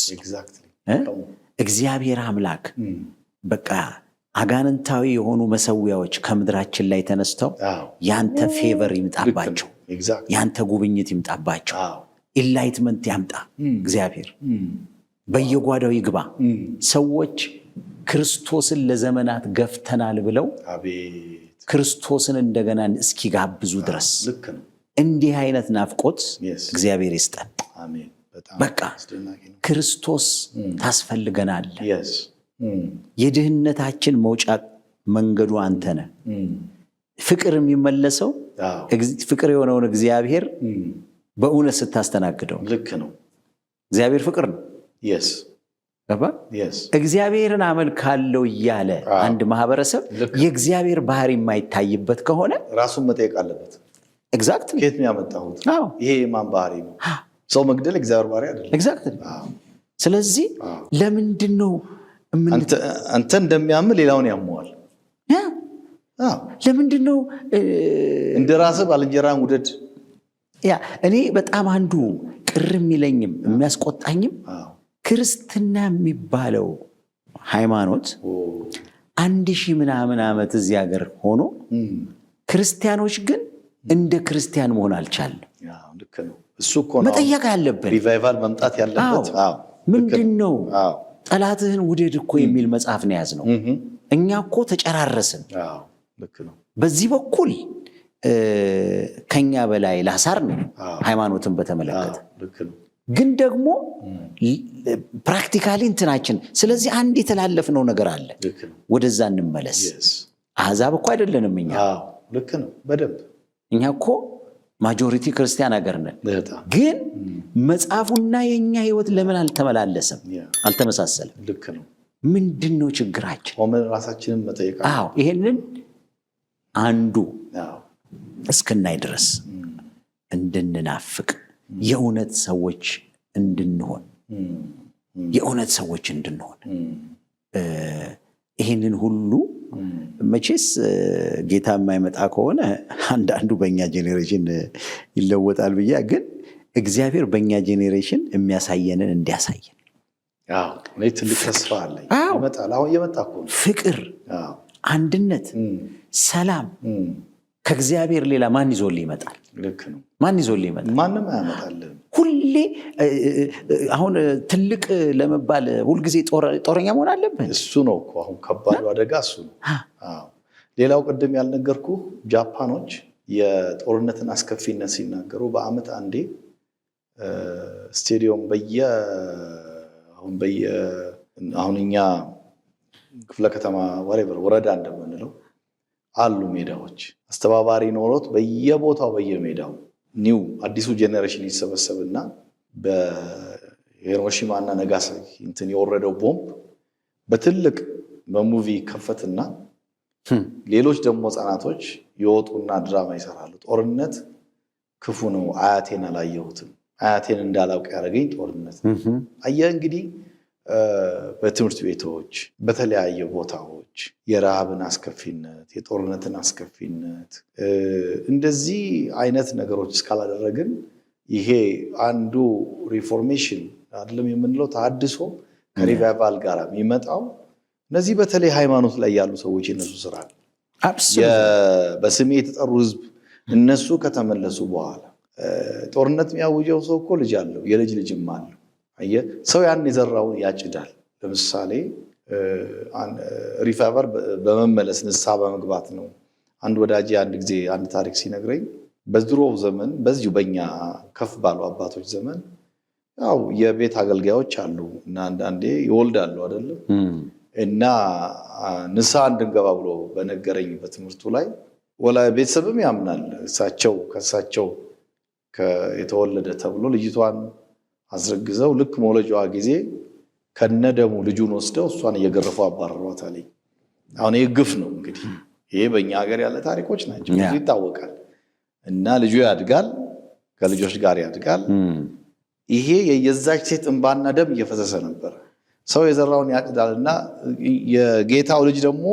Speaker 2: እግዚአብሔር አምላክ በቃ አጋንንታዊ የሆኑ መሰዊያዎች ከምድራችን ላይ ተነስተው ያንተ favor ይምጣባቸው፣ ያንተ ጉብኝት ይምጣባቸው፣ enlightenment ያምጣ እግዚአብሔር፣ በየጓዳው ይግባ። ሰዎች ክርስቶስን ለዘመናት ገፍተናል ብለው
Speaker 1: አቤት።
Speaker 2: ክርስቶስን እንደገና እስኪጋብዙ ድረስ።
Speaker 1: ልክ ነው።
Speaker 2: እንዲህ አይነት ናፍቆት እግዚአብሔር ይስጠን።
Speaker 1: አሜን። በጣም
Speaker 2: በቃ
Speaker 1: አስደናቂ ነው።
Speaker 2: ክርስቶስ ታስፈልገናል። የድህነታችን መውጫ መንገዱ አንተ ነህ። ፍቅር የሚመለሰው ፍቅር የሆነውን እግዚአብሔር በእውነት ስታስተናግደው።
Speaker 1: ልክ ነው።
Speaker 2: እግዚአብሔር ፍቅር ነው። ገባ? እግዚአብሔርን አመልካለሁ እያለ አንድ ማህበረሰብ የእግዚአብሔር ባህሪ የማይታይበት ከሆነ
Speaker 1: ራሱን መጠየቅ አለበት።
Speaker 2: Exactly።
Speaker 1: ከየት ነው ያመጣሁት? ይሄ የማን ባህሪ ነው? ሰው መግደል እግዚአብሔር ባህሪ አይደለም።
Speaker 2: Exactly። ስለዚህ ለምንድን ነው
Speaker 1: አንተ እንደሚያምህ ሌላውን ያመዋል።
Speaker 2: ለምንድን ነው
Speaker 1: እንደ ራስህ ባልንጀራህን ውደድ።
Speaker 2: Yeah፣ እኔ በጣም አንዱ ቅር የሚለኝም የሚያስቆጣኝም ክርስትና የሚባለው ሃይማኖት 1000 ምናምን ዓመት እዚህ ሀገር ሆኖ ክርስቲያኖች ግን እንደ ክርስቲያን መሆን አልቻልንም።
Speaker 1: ልክ ነው። እሱ እኮ ነው
Speaker 2: መጠየቅ አለብን።
Speaker 1: Revival መምጣት ያለበት።
Speaker 2: ምንድን ነው? ጠላትህን ውደድ እኮ የሚል መጽሐፍ ነው የያዝነው። እኛ እኮ ተጨራረስን።
Speaker 1: ልክ ነው።
Speaker 2: በዚህ በኩል ከኛ በላይ ላሳር ነው ሃይማኖትን በተመለከተ፣
Speaker 1: ልክ ነው።
Speaker 2: ግን ደግሞ practically እንትናችን፣ ስለዚህ አንድ የተላለፍነው ነገር አለ።
Speaker 1: ልክ ነው።
Speaker 2: ወደዛ እንመለስ። አሕዛብ እኮ አይደለንም እኛ።
Speaker 1: ልክ ነው። በደንብ።
Speaker 2: እኛ እኮ majority ክርስቲያን ሀገር ነን።
Speaker 1: በጣም።
Speaker 2: ግን መጽሐፉና የእኛ ህይወት ለምን አልተመላለሰም? አልተመሳሰለም?
Speaker 1: ልክ ነው።
Speaker 2: ምንድን ነው ችግራችን?
Speaker 1: ቆመን ራሳችንን መጠየቅ።
Speaker 2: አዎ፣ ይሄንን አንዱ እስክናይ ድረስ እንድንናፍቅ፣ የእውነት ሰዎች እንድንሆን፣ የእውነት ሰዎች እንድንሆን ይህንን ሁሉ መቼስ ጌታ የማይመጣ ከሆነ አንዳንዱ በእኛ generation ይለወጣል ብዬ፣ ግን እግዚአብሔር በእኛ generation የሚያሳየንን እንዲያሳየን።
Speaker 1: እኔ ትልቅ ተስፋ አለኝ። ይመጣል። አሁን እየመጣ እኮ ነው።
Speaker 2: ፍቅር፣ አንድነት፣ ሰላም ከእግዚአብሔር ሌላ ማን ይዞልህ ይመጣል?
Speaker 1: ልክ ነው።
Speaker 2: ማን ይዞልህ ይመጣል?
Speaker 1: ማንም አያመጣልህም።
Speaker 2: ሁሌ አሁን ትልቅ ለመባል ሁልጊዜ ጦረኛ መሆን አለብን።
Speaker 1: እሱ ነው እኮ አሁን ከባዱ አደጋ እሱ ነው። አዎ። ሌላው ቅድም ያልነገርኩህ ጃፓኖች የጦርነትን አስከፊነት ሲናገሩ በአመት አንዴ ስቴዲየም በየ አሁን እኛ ክፍለ ከተማ whatever ወረዳ እንደምንለው አሉ ሜዳዎች፣ አስተባባሪ ኖሮት በየቦታው በየሜዳው new አዲሱ generation ይሰበሰብና በሂሮሺማ እና ናጋሳኪ እንትን የወረደው ቦምብ በትልቅ በ movie ይከፈትና ሌሎች ደግሞ ህጻናቶች ይወጡና ድራማ ይሰራሉ። ጦርነት ክፉ ነው፣ አያቴን አላየሁትም፣ አያቴን እንዳላውቅ ያደረገኝ ጦርነት ነው። አየህ፣ እንግዲህ በትምህርት ቤቶች በተለያየ ቦታዎች የረሃብን አስከፊነት፣ የጦርነትን አስከፊነት እንደዚህ አይነት ነገሮች እስካላደረግን ይሄ አንዱ reformation አይደለም የምንለው፣ ተሐድሶ ከ revival ጋር የሚመጣው እነዚህ በተለይ ሃይማኖት ላይ ያሉ ሰዎች የነሱ ስራ ነው። በስሜ የተጠሩ ህዝብ እነሱ ከተመለሱ በኋላ ጦርነት የሚያውጀው ሰው እኮ ልጅ አለው፣ የልጅ ልጅም አለው። አየህ፣ ሰው ያን የዘራውን ያጭዳል። ለምሳሌ revival በመመለስ ንስሐ በመግባት ነው። አንድ ወዳጄ አንድ ጊዜ አንድ ታሪክ ሲነግረኝ በድሮው ዘመን በዚሁ በእኛ ከፍ ባሉ አባቶች ዘመን ያው የቤት አገልጋዮች አሉ እና አንዳንዴ ይወልዳሉ አይደለም፣ እና ንስሐ እንድንገባ ብሎ በነገረኝ በትምህርቱ ላይ ወላ ቤተሰብም ያምናል፣ እሳቸው ከእሳቸው የተወለደ ተብሎ ልጅቷን አስረግዘው ልክ መውለጃዋ ጊዜ ከነደሙ ልጁን ወስደው እሷን እየገረፉ አባረሯት አለኝ። አሁን ይህ ግፍ ነው እንግዲህ፣ ይሄ በእኛ ሀገር ያለ ታሪኮች ናቸው፣ ብዙ ይታወቃል። እና ልጁ ያድጋል፣ ከልጆች ጋር ያድጋል። ይሄ የዛች ሴት እንባና ደም እየፈሰሰ ነበር። ሰው የዘራውን ያጭዳል እና የጌታው ልጅ ደግሞ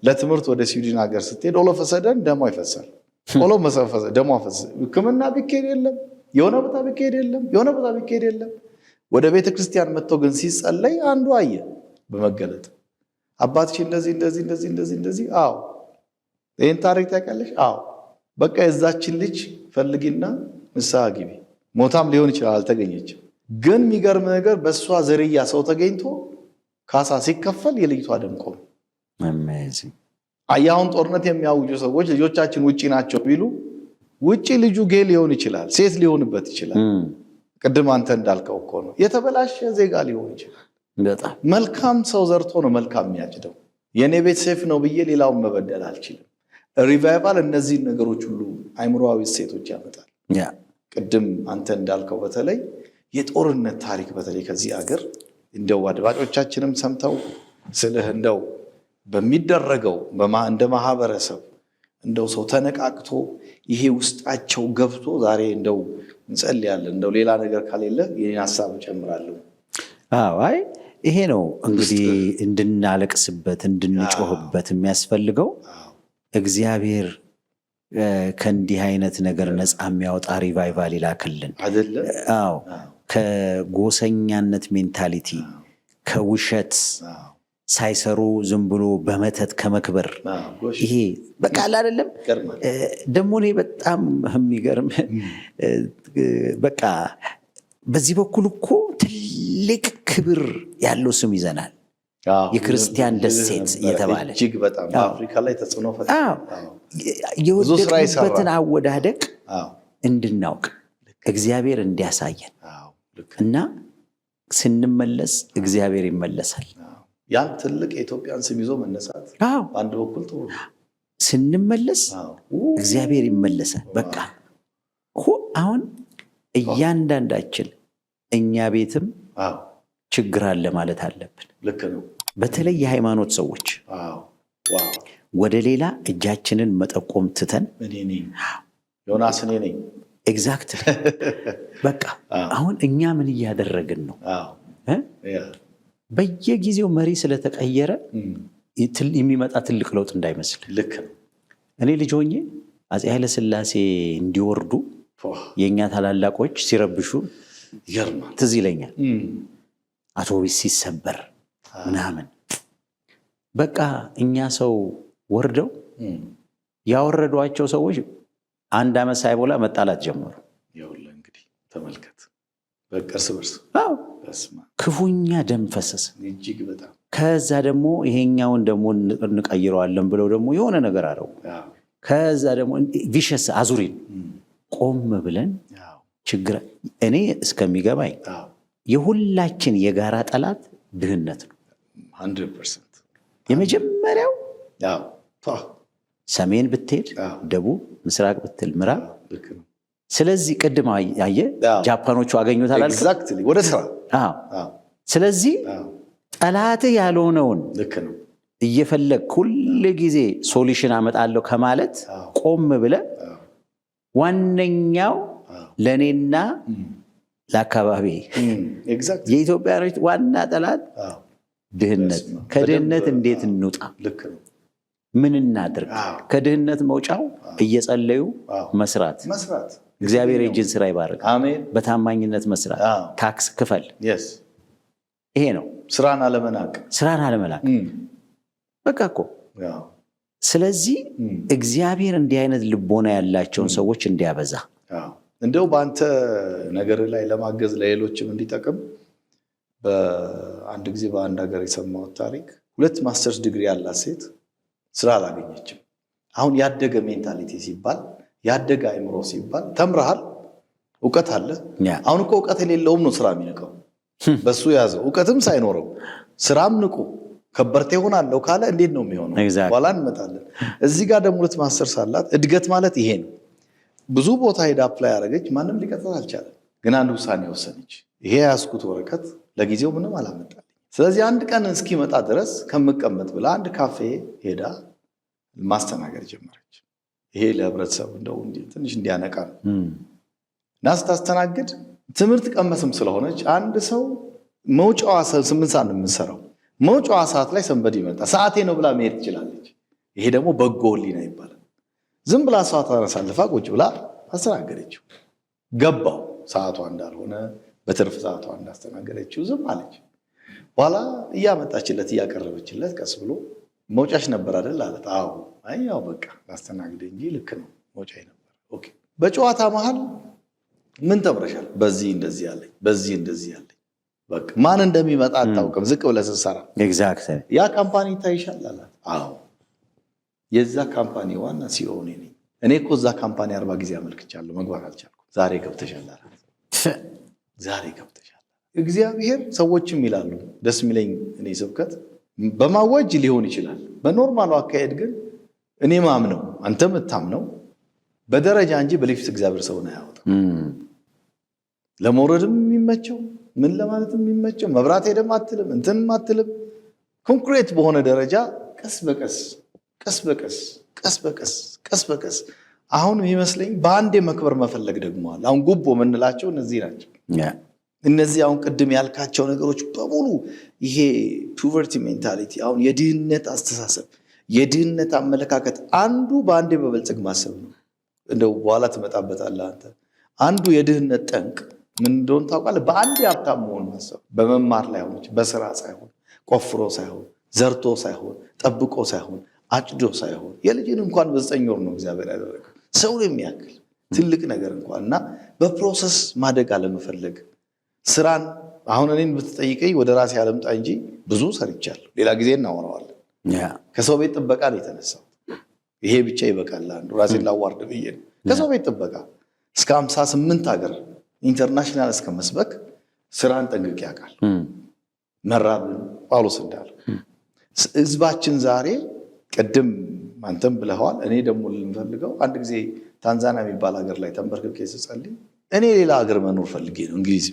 Speaker 1: ለትምህርት ወደ ስዊድን ሀገር ስትሄድ all of a sudden ደሟ ይፈሳል። all of a sudden ደሟ ፈሰሰ። ሕክምና ቢካሄድ የለም፣ የሆነ ቦታ ቢካሄድ የለም፣ የሆነ ቦታ ቢካሄድ የለም። ወደ ቤተ ክርስቲያን መጥቶ ግን ሲጸለይ አንዱ አየ በመገለጥ፣ አባትሽ እንደዚህ እንደዚህ እንደዚህ እንደዚህ እንደዚህ፣ አዎ፣ ይህን ታሪክ ታውቂያለሽ? አዎ፣ በቃ የዛችን ልጅ ፈልጊና ንስሐ ግቢ። ሞታም ሊሆን ይችላል፣ አልተገኘችም። ግን የሚገርም ነገር በእሷ ዝርያ ሰው ተገኝቶ ካሳ ሲከፈል የልጅቷ ደም ቆመ። አሁን ጦርነት የሚያውጁ ሰዎች ልጆቻችን ውጪ ናቸው ቢሉ ውጪ ልጁ gay ሊሆን ይችላል፣ ሴት ሊሆንበት ይችላል። ቅድም አንተ እንዳልከው እኮ ነው፣ የተበላሸ ዜጋ ሊሆን ይችላል።
Speaker 2: በጣም
Speaker 1: መልካም ሰው ዘርቶ ነው መልካም የሚያጭደው። የእኔ ቤት safe ነው ብዬ ሌላውን መበደል አልችልም። Revival እነዚህን ነገሮች ሁሉ አይምሮዊ እሴቶች ያመጣል። ቅድም አንተ እንዳልከው በተለይ የጦርነት ታሪክ በተለይ ከዚህ አገር እንደው አድማጮቻችንም ሰምተው ስልህ እንደው በሚደረገው እንደ ማህበረሰብ እንደው ሰው ተነቃቅቶ ይሄ ውስጣቸው ገብቶ ዛሬ እንደው እንጸልያለን። እንደው ሌላ ነገር ከሌለ የኔን ሀሳብ እጨምራለሁ።
Speaker 2: አዎ፣ አይ ይሄ ነው እንግዲህ እንድናለቅስበት እንድንጮህበት የሚያስፈልገው። እግዚአብሔር ከእንዲህ አይነት ነገር ነፃ የሚያወጣ revival ይላክልን።
Speaker 1: አይደለ?
Speaker 2: አዎ፣ ከጎሰኛነት mentality፣ ከውሸት ሳይሰሩ ዝም ብሎ በመተት ከመክበር፣ ይሄ በቃ አለ አይደለም። ደግሞ እኔ በጣም የሚገርም በቃ በዚህ በኩል እኮ ትልቅ ክብር ያለው ስም ይዘናል። የክርስቲያን ደሴት እየተባለ
Speaker 1: እጅግ በጣም በአፍሪካ ላይ ተጽዕኖ
Speaker 2: የወደቅንበትን አወዳደቅ እንድናውቅ እግዚአብሔር እንዲያሳየን እና ስንመለስ እግዚአብሔር ይመለሳል።
Speaker 1: ያን ትልቅ የኢትዮጵያን ስም ይዞ መነሳት በአንድ በኩል ጥሩ ነው።
Speaker 2: ስንመለስ እግዚአብሔር ይመለሳል። በቃ አሁን እያንዳንዳችን እኛ ቤትም ችግር አለ ማለት አለብን።
Speaker 1: ልክ ነው።
Speaker 2: በተለይ የሃይማኖት ሰዎች ወደ ሌላ እጃችንን መጠቆም ትተን
Speaker 1: እኔ ነኝ ዮናስ፣ እኔ ነኝ።
Speaker 2: Exactly። በቃ አሁን እኛ ምን እያደረግን ነው? በየጊዜው መሪ ስለተቀየረ የሚመጣ ትልቅ ለውጥ እንዳይመስል።
Speaker 1: ልክ ነው።
Speaker 2: እኔ ልጅ ሆኜ አፄ ኃይለሥላሴ እንዲወርዱ የእኛ ታላላቆች ሲረብሹ ትዝ ይለኛል። አውቶቡስ ሲሰበር ምናምን በቃ እኛ ሰው ወርደው ያወረዷቸው ሰዎች አንድ ዓመት ሳይሞላ መጣላት ጀመሩ።
Speaker 1: ይኸውልህ እንግዲህ ተመልከት፣ በቃ እርስ በርስ
Speaker 2: ክፉኛ ደም ፈሰሰ።
Speaker 1: እጅግ በጣም።
Speaker 2: ከዛ ደግሞ ይሄኛውን ደግሞ እንቀይረዋለን ብለው ደግሞ የሆነ ነገር አደረጉ። ከዛ ደግሞ vicious አዙሪን ቆም ብለን ችግር እኔ እስከሚገባኝ የሁላችን የጋራ ጠላት ድህነት ነው።
Speaker 1: 100%።
Speaker 2: የመጀመሪያው ሰሜን ብትሄድ ደቡብ፣ ምስራቅ ብትል ምዕራብ። ስለዚህ ቅድም አየህ ጃፓኖቹ አገኙት አላልክም?
Speaker 1: Exactly፣ ወደ ስራ።
Speaker 2: ስለዚህ ጠላትህ ያልሆነውን
Speaker 1: ልክ ነው
Speaker 2: እየፈለግ ሁል ጊዜ solution አመጣለሁ ከማለት ቆም ብለህ ዋነኛው ለእኔና ለአካባቢ የኢትዮጵያኖች ዋና ጠላት ድህነት። ከድህነት እንዴት እንውጣ? ምን እናድርግ? ከድህነት መውጫው እየጸለዩ መስራት፣ እግዚአብሔር የእጅን ስራ ይባርክ። በታማኝነት መስራት፣ tax ክፈል። ይሄ ነው።
Speaker 1: ስራን አለመናቅ።
Speaker 2: ስራን አለመናቅ። በቃ እኮ ስለዚህ እግዚአብሔር እንዲህ አይነት ልቦና ያላቸውን ሰዎች እንዲያበዛ።
Speaker 1: እንደው በአንተ ነገር ላይ ለማገዝ ለሌሎችም እንዲጠቅም በአንድ ጊዜ በአንድ ሀገር የሰማሁት ታሪክ ሁለት masters degree ያላት ሴት ስራ አላገኘችም። አሁን ያደገ mentality ሲባል፣ ያደገ አይምሮ ሲባል ተምረሃል፣ እውቀት አለ። አሁን እኮ እውቀት የሌለውም ነው ስራ የሚንቀው። በሱ ያዘው እውቀትም ሳይኖረው ስራም ንቁ ከበርቴ ሆናለሁ ካለ እንዴት ነው የሚሆነው? ኋላ እንመጣለን። እዚህ ጋር ደግሞ ሁለት ማስተርስ አላት። እድገት ማለት ይሄ ነው። ብዙ ቦታ ሄዳ apply ያደረገች፣ ማንም ሊቀጥራት አልቻለም። ግን አንድ ውሳኔ ወሰነች። ይሄ የያዝኩት ወረቀት ለጊዜው ምንም አላመጣልኝ። ስለዚህ አንድ ቀን እስኪመጣ ድረስ ከምቀመጥ ብላ አንድ ካፌ ሄዳ ማስተናገድ ጀመረች። ይሄ ለህብረተሰቡ እንደው ትንሽ እንዲያነቃ ነው። እና ስታስተናግድ ትምህርት ቀመስም ስለሆነች አንድ ሰው መውጫዋ 8 ሰዓት ነው የምንሰራው። መውጫዋ ሰዓት ላይ somebody ይመጣ ሰዓቴ ነው ብላ መሄድ ትችላለች። ይሄ ደግሞ በጎ ሕሊና ይባላል። ዝም ብላ ሰዓቷን አሳልፋ ቁጭ ብላ አስተናገደችው። ገባው ሰዓቷ እንዳልሆነ፣ በትርፍ ሰዓቷ እንዳስተናገደችው ዝም አለች። በኋላ እያመጣችለት እያቀረበችለት ቀስ ብሎ መውጫሽ ነበር አይደል አላት። አዎ። አይ ያው በቃ ላስተናግድ እንጂ ልክ ነው መውጫ ነበር። Okay። በጨዋታ መሀል ምን ተምረሻል? በዚህ እንደዚህ ያለኝ፣ በዚህ እንደዚህ ያለኝ። በቃ ማን እንደሚመጣ አታውቅም። ዝቅ ብለህ ስትሰራ ያ company ይታይሻል አላት። አዎ። የዛ company ዋና CEO እኔ ነኝ። እኔ እኮ እዛ company 40 ጊዜ አመልክቻለሁ፣ መግባት አልቻልኩም። ዛሬ ገብተሻል አላት። ዛሬ ገብተሻል። እግዚአብሔር ሰዎችም ይላሉ፣ ደስ የሚለኝ እኔ ስብከት በማወጅ ሊሆን ይችላል። በ normal ኡ አካሄድ ግን እኔ ማምነው አንተ የምታምነው በደረጃ እንጂ በሊፍት እግዚአብሔር ሰውን አያወጣም። ለመውረድም የሚመቸው፣ ምን ለማለትም የሚመቸው፣ መብራት ሄደም አትልም፣ እንትንም አትልም። ኮንክሬት በሆነ ደረጃ ቀስ በቀስ፣ ቀስ በቀስ፣ ቀስ በቀስ፣ ቀስ በቀስ። አሁን የሚመስለኝ በአንዴ መክበር መፈለግ ደግሞ አለ። አሁን ጉቦ የምንላቸው እነዚህ ናቸው። እነዚህ አሁን ቅድም ያልካቸው ነገሮች በሙሉ ይሄ poverty mentality፣ አሁን የድህነት አስተሳሰብ፣ የድህነት አመለካከት፣ አንዱ በአንዴ በበልጽግ ማሰብ ነው። እንደው በኋላ ትመጣበታለህ አንተ። አንዱ የድህነት ጠንቅ ምን እንደሆነ ታውቃለህ? በአንዴ ሀብታም መሆን ማሰብ፣ በመማር ላይ ሆኖች፣ በስራ ሳይሆን፣ ቆፍሮ ሳይሆን፣ ዘርቶ ሳይሆን፣ ጠብቆ ሳይሆን፣ አጭዶ ሳይሆን፣ የልጅን እንኳን በ9 ወር ነው እግዚአብሔር ያደረገው፣ ሰውን የሚያክል ትልቅ ነገር እንኳን። እና በ process ማደግ አለመፈለግ፣ ስራን አሁን እኔን ብትጠይቀኝ ወደ ራሴ አለምጣ እንጂ ብዙ ሰርቻለሁ። ሌላ ጊዜ እናወራዋለን። ከሰው ቤት ጥበቃ ነው የተነሳው። ይሄ ብቻ ይበቃል። አንዱ ራሴን ላዋርድ ብዬ ነው። ከሰው ቤት ጥበቃ እስከ 58 ሀገር international እስከ መስበክ ስራን ጠንቅቄ ያውቃል። መራብን ጳውሎስ እንዳለው ህዝባችን ዛሬ ቅድም አንተም ብለኸዋል። እኔ ደግሞ ልንፈልገው አንድ ጊዜ ታንዛኒያ የሚባል ሀገር ላይ ተንበርክኬ ስጸልይ፣ እኔ ሌላ ሀገር መኖር ፈልጌ ነው፣ እንግሊዝ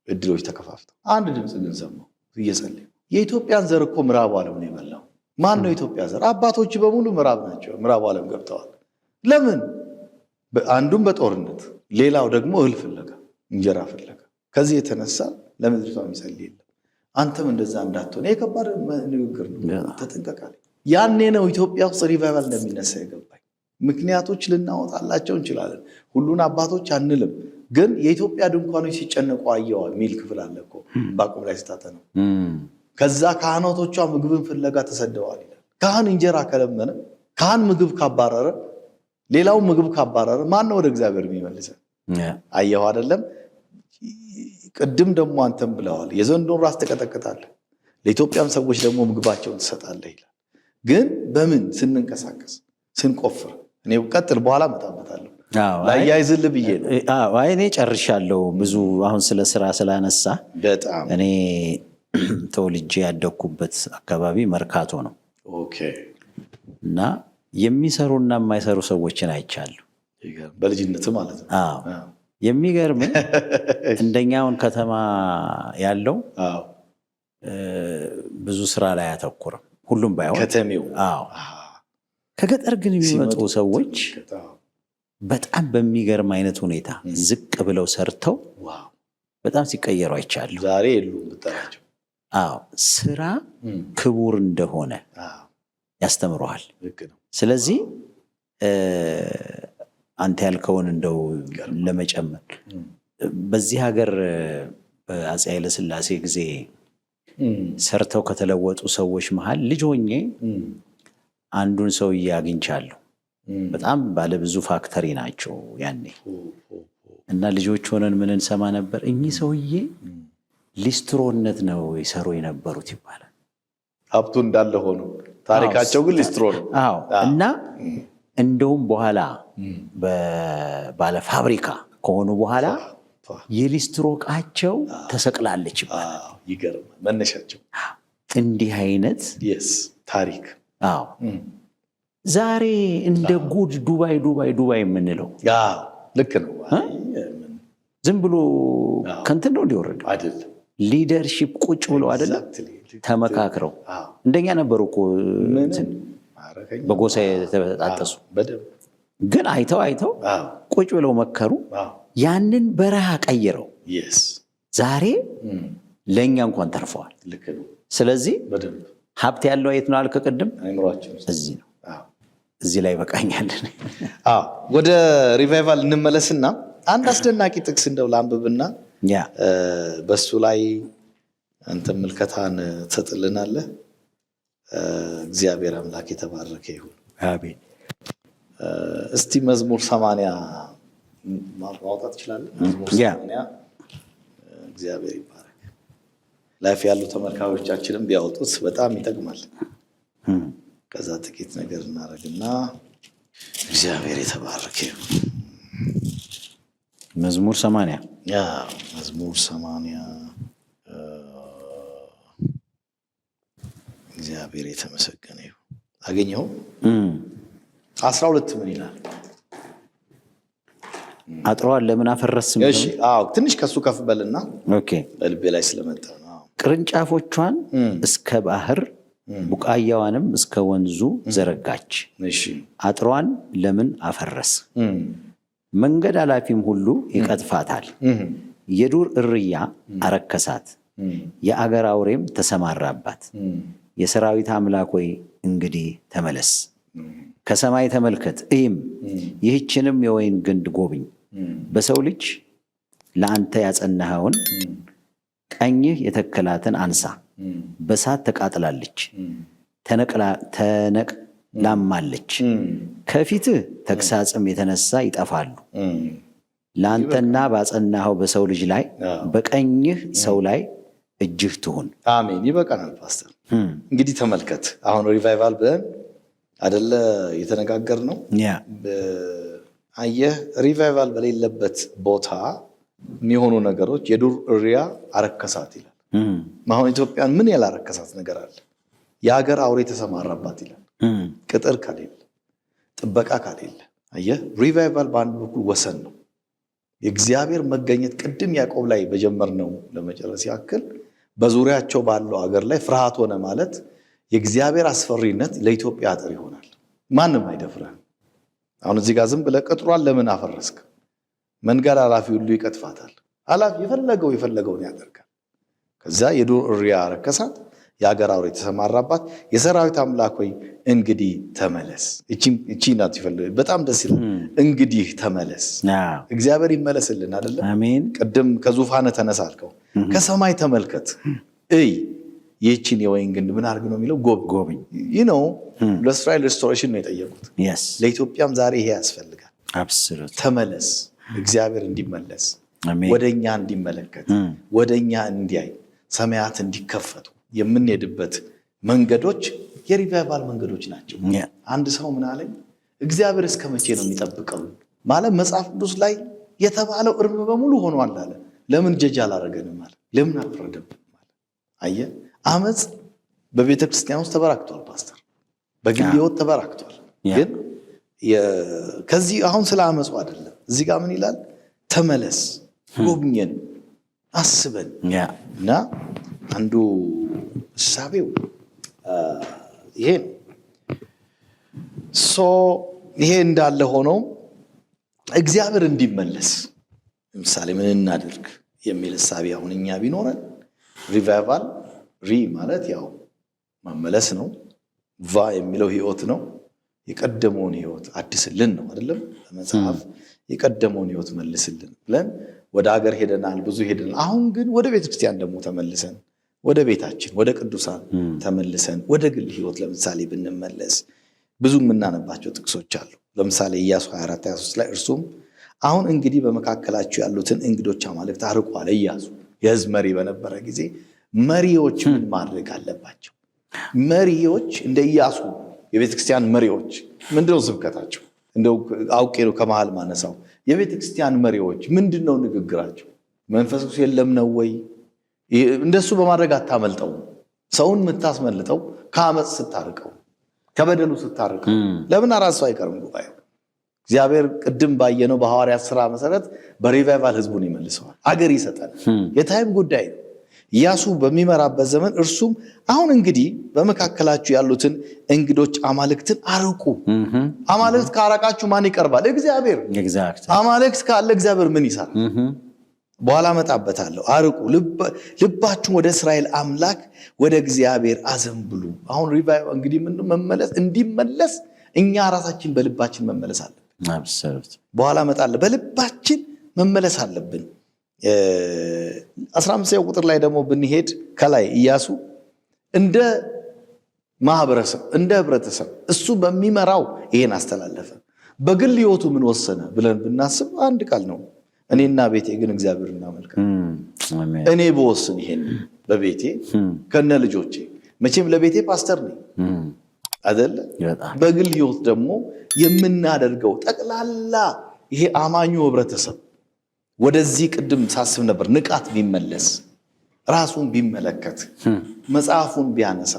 Speaker 1: እድሎች ተከፋፍተው፣ አንድ ድምፅ ግን ሰማሁ እየጸለይኩ፣ የኢትዮጵያን ዘር እኮ ምዕራቡ ዓለም ነው የበላው። ማን ነው የኢትዮጵያ ዘር? አባቶች በሙሉ ምዕራብ ናቸው። ምዕራቡ ዓለም ገብተዋል። ለምን? አንዱም በጦርነት፣ ሌላው ደግሞ እህል ፍለጋ፣ እንጀራ ፍለጋ። ከዚህ የተነሳ ለምድሪቷ የሚጸልይ የለም። አንተም እንደዛ እንዳትሆን፣ ይሄ ከባድ ንግግር ነው። ተጠንቀቃል። ያኔ ነው ኢትዮጵያ ውስጥ revival እንደሚነሳ የገባኝ። ምክንያቶች ልናወጣላቸው እንችላለን። ሁሉን አባቶች አንልም፣ ግን የኢትዮጵያ ድንኳኖች ሲጨነቁ አየዋ የሚል ክፍል አለ እኮ ዕንባቆም ላይ ስታጠነው። ከዛ ካህናቶቿ ምግብን ፍለጋ ተሰደዋል ይላል። ካህን እንጀራ ከለመነ፣ ካህን ምግብ ካባረረ፣ ሌላው ምግብ ካባረረ ማን ነው ወደ እግዚአብሔር የሚመልሰን? አየሁ አይደለም? ቅድም ደግሞ አንተም ብለዋል፣ የዘንዶን ራስ ትቀጠቅጣለህ፣ ለኢትዮጵያም ሰዎች ደግሞ ምግባቸውን ትሰጣለህ ይላል። ግን በምን ስንንቀሳቀስ፣ ስንቆፍር፣ እኔ ቀጥል፣ በኋላ እመጣበታለሁ። ላያይዝልህ ብዬ ነው።
Speaker 2: አይ፣ እኔ ጨርሻለሁ። ብዙ አሁን ስለ ስራ ስላነሳ
Speaker 1: በጣም
Speaker 2: እኔ ተወልጄ ያደግኩበት አካባቢ መርካቶ ነው እና የሚሰሩና የማይሰሩ ሰዎችን አይቻለሁ።
Speaker 1: በልጅነት ማለት ነው።
Speaker 2: አዎ። የሚገርም እንደኛውን ከተማ ያለው ብዙ ስራ ላይ አያተኩርም። ሁሉም ባይሆን
Speaker 1: ከተሜው።
Speaker 2: አዎ። ከገጠር ግን የሚመጡ ሰዎች በጣም በሚገርም አይነት ሁኔታ ዝቅ ብለው ሰርተው በጣም ሲቀየሩ አይቻለሁ።
Speaker 1: ዛሬ የሉም ብጠራቸው።
Speaker 2: አዎ፣ ስራ ክቡር እንደሆነ ያስተምረዋል።
Speaker 1: ልክ ነው።
Speaker 2: ስለዚህ አንተ ያልከውን እንደው ለመጨመር፣ በዚህ ሀገር በአፄ ኃይለሥላሴ ጊዜ ሰርተው ከተለወጡ ሰዎች መሀል ልጅ ሆኜ አንዱን ሰውዬ አግኝቻለሁ። በጣም ባለብዙ factory ናቸው ያኔ። እና ልጆች ሆነን ምን እንሰማ ነበር? እኚህ ሰውዬ ሊስትሮነት ነው ይሰሩ የነበሩት ይባላል።
Speaker 1: ሀብቱ እንዳለ ሆኖ ታሪካቸው ግን ሊስትሮ ነው።
Speaker 2: አዎ፣ እና እንደውም በኋላ ባለ ፋብሪካ ከሆኑ በኋላ የሊስትሮ ዕቃቸው ተሰቅላለች ይባላል።
Speaker 1: ይገርማል። መነሻቸው
Speaker 2: እንዲህ አይነት
Speaker 1: Yes፣ ታሪክ።
Speaker 2: አዎ፣ ዛሬ እንደ ጉድ ዱባይ፣ ዱባይ፣ ዱባይ የምንለው
Speaker 1: ልክ ነው።
Speaker 2: ዝም ብሎ ከንትን ነው እንዲወረድ
Speaker 1: አይደለም።
Speaker 2: Leadership ቁጭ ብሎ አይደለም፣ ተመካክረው። እንደኛ ነበሩ እኮ በጎሳ የተበጣጠሱ፣ ግን አይተው አይተው ቁጭ ብለው መከሩ። ያንን በረሃ ቀይረው ዛሬ ለእኛ እንኳን ተርፈዋል። ስለዚህ ሀብት ያለው የት ነው አልክ ቅድም? እዚህ ነው። እዚህ ላይ በቃኛለን።
Speaker 1: ወደ revival እንመለስና አንድ አስደናቂ ጥቅስ እንደው ላንብብና በሱ ላይ አንተ ምልከታን ትሰጥልናለህ። እግዚአብሔር አምላክ የተባረከ ይሁን።
Speaker 2: አሜን።
Speaker 1: እስቲ መዝሙር 80 ማውጣት ትችላለህ? መዝሙር 80። እግዚአብሔር ይባረክ። Live ያሉ ተመልካቾቻችንም ቢያወጡት በጣም ይጠቅማል። ከዛ ጥቂት ነገር እናደርግና እግዚአብሔር የተባረከ ይሁን።
Speaker 2: መዝሙር 80።
Speaker 1: Yeah፣ መዝሙር 80። እግዚአብሔር የተመሰገነ ይሁን። አገኘኸው? 12 ምን ይላል?
Speaker 2: አጥሯን ለምን አፈረስም?
Speaker 1: እሺ፣ አዎ፣ ትንሽ ከሱ ከፍ በልና።
Speaker 2: Okay።
Speaker 1: በልቤ ላይ ስለመጣ ነው። አዎ።
Speaker 2: ቅርንጫፎቿን እስከ ባህር ቡቃያዋንም እስከ ወንዙ ዘረጋች። አጥሯን ለምን አፈረስ? መንገድ አላፊም ሁሉ ይቀጥፋታል። የዱር እርያ አረከሳት፣ የአገር አውሬም ተሰማራባት። የሰራዊት አምላክ ሆይ፣ እንግዲህ ተመለስ፣ ከሰማይ ተመልከት እይም፣ ይህችንም የወይን ግንድ ጎብኝ። በሰው ልጅ ለአንተ ያጸናኸውን ቀኝህ የተከላትን አንሳ። በሳት ተቃጥላለች፣ ተነቅላማለች። ከፊትህ ተግሳጽም የተነሳ ይጠፋሉ። ለአንተና ባጸናኸው በሰው ልጅ ላይ፣ በቀኝህ ሰው ላይ እጅህ ትሁን።
Speaker 1: አሜን። ይበቃናል ፓስተር። እንግዲህ ተመልከት፣ አሁን revival ብለን አደለ የተነጋገርነው? አየህ፣ revival በሌለበት ቦታ የሚሆኑ ነገሮች የዱር እሪያ አረከሳት ይላል። አሁን ኢትዮጵያን ምን ያላረከሳት ነገር አለ? የሀገር አውሬ ተሰማራባት ይላል። ቅጥር ከሌለ፣ ጥበቃ ከሌለ፣ አየህ፣ revival በአንድ በኩል ወሰን ነው። የእግዚአብሔር መገኘት ቅድም ያዕቆብ ላይ በጀመርነው ለመጨረስ ያክል በዙሪያቸው ባለው አገር ላይ ፍርሃት ሆነ ማለት የእግዚአብሔር አስፈሪነት ለኢትዮጵያ አጥር ይሆናል። ማንም አይደፍርህም። አሁን እዚህ ጋር ዝም ብለህ ቅጥሯን ለምን አፈረስክ? መንገድ ኃላፊ ሁሉ ይቀጥፋታል። ኃላፊ የፈለገው የፈለገውን ያደርጋል። ከዛ የዱር እሪያ ረከሳት፣ የሀገር አውሬ የተሰማራባት። የሰራዊት አምላክ ሆይ፣ እንግዲህ ተመለስ። እቺ ናት፣ በጣም ደስ ይላል። እንግዲህ ተመለስ። እግዚአብሔር ይመለስልን አይደለም?
Speaker 2: አሜን።
Speaker 1: ቅድም ከዙፋን ተነሳ አልከው። ከሰማይ ተመልከት እይ፣ ይህችን የወይን ግንድ ምን አድርግ ነው የሚለው?
Speaker 2: ጎብኝ።
Speaker 1: ይህ ነው። ለእስራኤል restoration ነው የጠየቁት። ለኢትዮጵያም ዛሬ ይሄ ያስፈልጋል። ተመለስ፣ እግዚአብሔር እንዲመለስ፣ ወደ እኛ እንዲመለከት፣ ወደ እኛ እንዲያይ፣ ሰማያት እንዲከፈቱ የምንሄድበት መንገዶች የ revival መንገዶች ናቸው። አንድ ሰው ምን አለኝ፣ እግዚአብሔር እስከ መቼ ነው የሚጠብቀው? ማለት መጽሐፍ ቅዱስ ላይ የተባለው እርም በሙሉ ሆኗል አለ። ለምን ጀጅ አላረገንም አለ። ለምን አልፈረደብንም አለ። አየህ፣ አመፅ በቤተ ክርስቲያን ውስጥ ተበራክቷል። ፓስተር፣ በግል ህይወት ተበራክቷል። ግን ከዚህ አሁን ስለ አመፁ አይደለም። እዚህ ጋር ምን ይላል? ተመለስ፣ ጎብኘን፣ አስበን። እና አንዱ እሳቤው ይሄ ነው። So ይሄ እንዳለ ሆኖ እግዚአብሔር እንዲመለስ ለምሳሌ ምን እናድርግ የሚል እሳቤ አሁን እኛ ቢኖረን፣ revival፣ re ማለት ያው መመለስ ነው። va የሚለው ህይወት ነው። የቀደመውን ህይወት አድስልን ነው አይደለም? በመጽሐፍ የቀደመውን ህይወት መልስልን ብለን ወደ ሀገር ሄደናል፣ ብዙ ሄደናል። አሁን ግን ወደ ቤተክርስቲያን ደግሞ ተመልሰን፣ ወደ ቤታችን፣ ወደ ቅዱሳን ተመልሰን፣ ወደ ግል ህይወት ለምሳሌ ብንመለስ ብዙ የምናነባቸው ጥቅሶች አሉ። ለምሳሌ ኢያሱ 24 23 ላይ እርሱም አሁን እንግዲህ በመካከላችሁ ያሉትን እንግዶች አማልክት አርቁ አለ። ኢያሱ የህዝብ መሪ በነበረ ጊዜ መሪዎች ምን ማድረግ አለባቸው? መሪዎች እንደ ኢያሱ የቤተክርስቲያን መሪዎች ምንድነው ስብከታቸው? እንደው አውቄ ነው ከመሃል ማነሳው። የቤተክርስቲያን መሪዎች ምንድን ነው ንግግራቸው? መንፈስ ቅዱስ የለም ነው ወይ? እንደሱ በማድረግ አታመልጠውም። ሰውን የምታስመልጠው ከአመፅ ስታርቀው፣ ከበደሉ ስታርቀው። ለምን አራት ሰው አይቀርም ጉባኤው? እግዚአብሔር ቅድም ባየነው በሐዋርያት ስራ መሰረት በ revival ህዝቡን ይመልሰዋል፣ አገር ይሰጣል። የ time ጉዳይ ነው። ኢያሱ በሚመራበት ዘመን እርሱም አሁን እንግዲህ በመካከላችሁ ያሉትን እንግዶች አማልክትን አርቁ። አማልክት ካራቃችሁ ማን ይቀርባል? እግዚአብሔር። አማልክት ካለ እግዚአብሔር ምን ይሰራል? በኋላ እመጣበታለሁ። አርቁ፣ ልባችሁን ወደ እስራኤል አምላክ ወደ እግዚአብሔር አዘንብሉ። አሁን revival እንግዲህ ምን መመለስ እንዲመለስ እኛ ራሳችን በልባችን መመለስ አለብን። በኋላ እመጣለሁ። በልባችን መመለስ አለብን። 15ኛው ቁጥር ላይ ደግሞ ብንሄድ ከላይ ኢያሱ እንደ ማህበረሰብ፣ እንደ ህብረተሰብ እሱ በሚመራው ይሄን አስተላለፈ። በግል ህይወቱ ምን ወሰነ ብለን ብናስብ አንድ ቃል ነው። እኔና ቤቴ ግን እግዚአብሔር እናመልካለን። እኔ ብወስን ይሄን በቤቴ ከነ ልጆቼ፣ መቼም ለቤቴ ፓስተር ነኝ። አደለ? በግል ህይወት ደግሞ የምናደርገው ጠቅላላ ይሄ አማኙ ህብረተሰብ ወደዚህ ቅድም ሳስብ ነበር፣ ንቃት ቢመለስ፣ ራሱን ቢመለከት፣ መጽሐፉን ቢያነሳ፣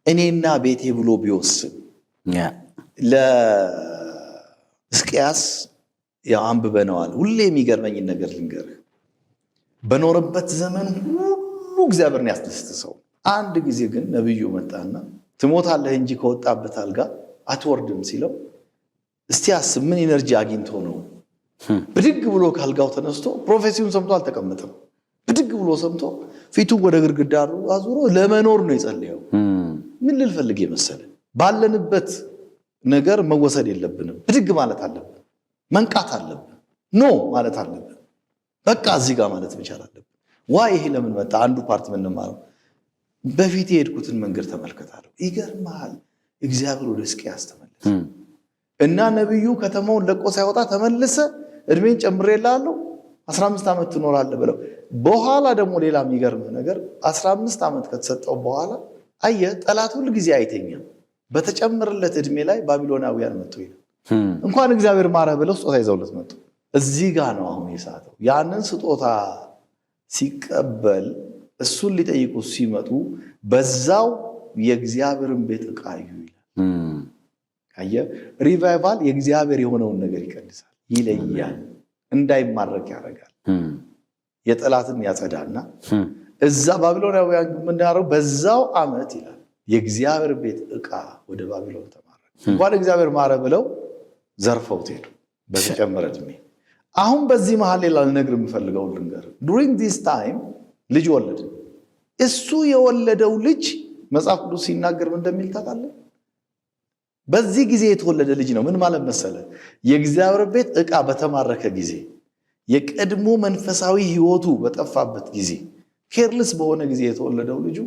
Speaker 1: እኔና ቤቴ ብሎ ቢወስን። ለሕዝቅያስ ያው አንብበነዋል። ሁሌ የሚገርመኝን ነገር ልንገርህ። በኖረበት ዘመን ሁሉ እግዚአብሔርን ያስደስት ሰው። አንድ ጊዜ ግን ነቢዩ መጣና ትሞታለህ እንጂ ከወጣበት አልጋ አትወርድም ሲለው፣ እስቲ አስብ፣ ምን energy አግኝቶ ነው ብድግ ብሎ ካልጋው ተነስቶ? Prophecy ውን ሰምቶ አልተቀመጠም። ብድግ ብሎ ሰምቶ ፊቱን ወደ ግድግዳ አዙሮ ለመኖር ነው የጸለየው። ምን ልል ፈልጌ መሰለህ፣ ባለንበት ነገር መወሰድ የለብንም። ብድግ ማለት አለብን። መንቃት አለብን። No ማለት አለብን። በቃ እዚህ ጋር ማለት መቻል አለብን። Why ይሄ ለምን መጣ? አንዱ part የምንማረው በፊት የሄድኩትን መንገድ ተመልከታለሁ። ይገርምሃል፣ እግዚአብሔር ወደ ሕዝቅያስ ተመለሰ እና ነቢዩ ከተማውን ለቆ ሳይወጣ ተመልሰ እድሜን ጨምሬልሃለሁ፣ 15 ዓመት ትኖራለህ ብለው። በኋላ ደግሞ ሌላ የሚገርምህ ነገር 15 ዓመት ከተሰጠው በኋላ አየህ፣ ጠላት ሁል ጊዜ አይተኛም። በተጨመረለት እድሜ ላይ ባቢሎናውያን መጡ ይላል። እንኳን እግዚአብሔር ማረህ ብለው ስጦታ ይዘውለት መጡ። እዚህ ጋ ነው አሁን የሳተው። ያንን ስጦታ ሲቀበል እሱን ሊጠይቁ ሲመጡ በዛው የእግዚአብሔርን ቤት ዕቃ እዩ ይላል። አየህ፣ revival የእግዚአብሔር የሆነውን ነገር ይቀድሳል፣ ይለያል፣ እንዳይማረክ ያደርጋል። የጠላትን ያጸዳና እዛ ባቢሎናውያን የምናደርገው በዛው ዓመት ይላል የእግዚአብሔር ቤት ዕቃ ወደ ባቢሎን ተማረከ። እንኳን እግዚአብሔር ማረ ብለው ዘርፈውት ሄዱ በተጨመረ እድሜ። አሁን በዚህ መሀል ሌላ ልነግር የምፈልገው ልንገር። During this time ልጅ ወለደ። እሱ የወለደው ልጅ መጽሐፍ ቅዱስ ሲናገር ምን እንደሚል ታውቃለህ? በዚህ ጊዜ የተወለደ ልጅ ነው። ምን ማለት መሰለ? የእግዚአብሔር ቤት ዕቃ በተማረከ ጊዜ፣ የቀድሞ መንፈሳዊ ሕይወቱ በጠፋበት ጊዜ፣ careless በሆነ ጊዜ የተወለደው ልጁ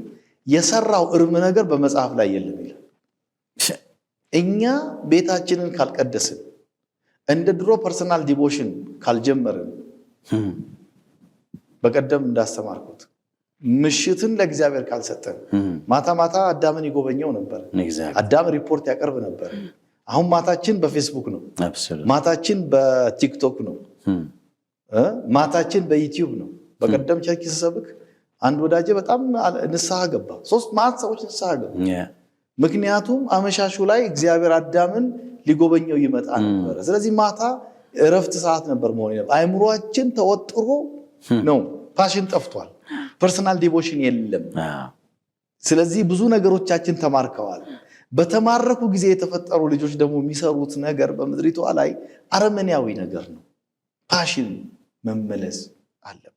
Speaker 1: የሰራው እርም ነገር በመጽሐፍ ላይ የለም ይላል። እኛ ቤታችንን ካልቀደስን፣ እንደ ድሮ personal devotion ካልጀመርን፣ በቀደም እንዳስተማርኩት ምሽትን ለእግዚአብሔር ካልሰጠን፣ ማታ ማታ አዳምን ይጎበኘው ነበር። አዳም ሪፖርት ያቀርብ ነበር። አሁን ማታችን በፌስቡክ ነው፣ ማታችን በቲክቶክ ነው፣ ማታችን በዩቲዩብ ነው። በቀደም church ስሰብክ አንድ ወዳጄ በጣም ንስሐ ገባ። ሶስት ማት ሰዎች ንስሐ ገቡ። ምክንያቱም አመሻሹ ላይ እግዚአብሔር አዳምን ሊጎበኘው ይመጣ ነበረ። ስለዚህ ማታ እረፍት ሰዓት ነበር መሆን። አይምሯችን ተወጥሮ ነው። Passion ጠፍቷል። Personal devotion የለም። ስለዚህ ብዙ ነገሮቻችን ተማርከዋል። በተማረኩ ጊዜ የተፈጠሩ ልጆች ደግሞ የሚሰሩት ነገር በምድሪቷ ላይ አረመኔያዊ ነገር ነው። Passion መመለስ አለበት።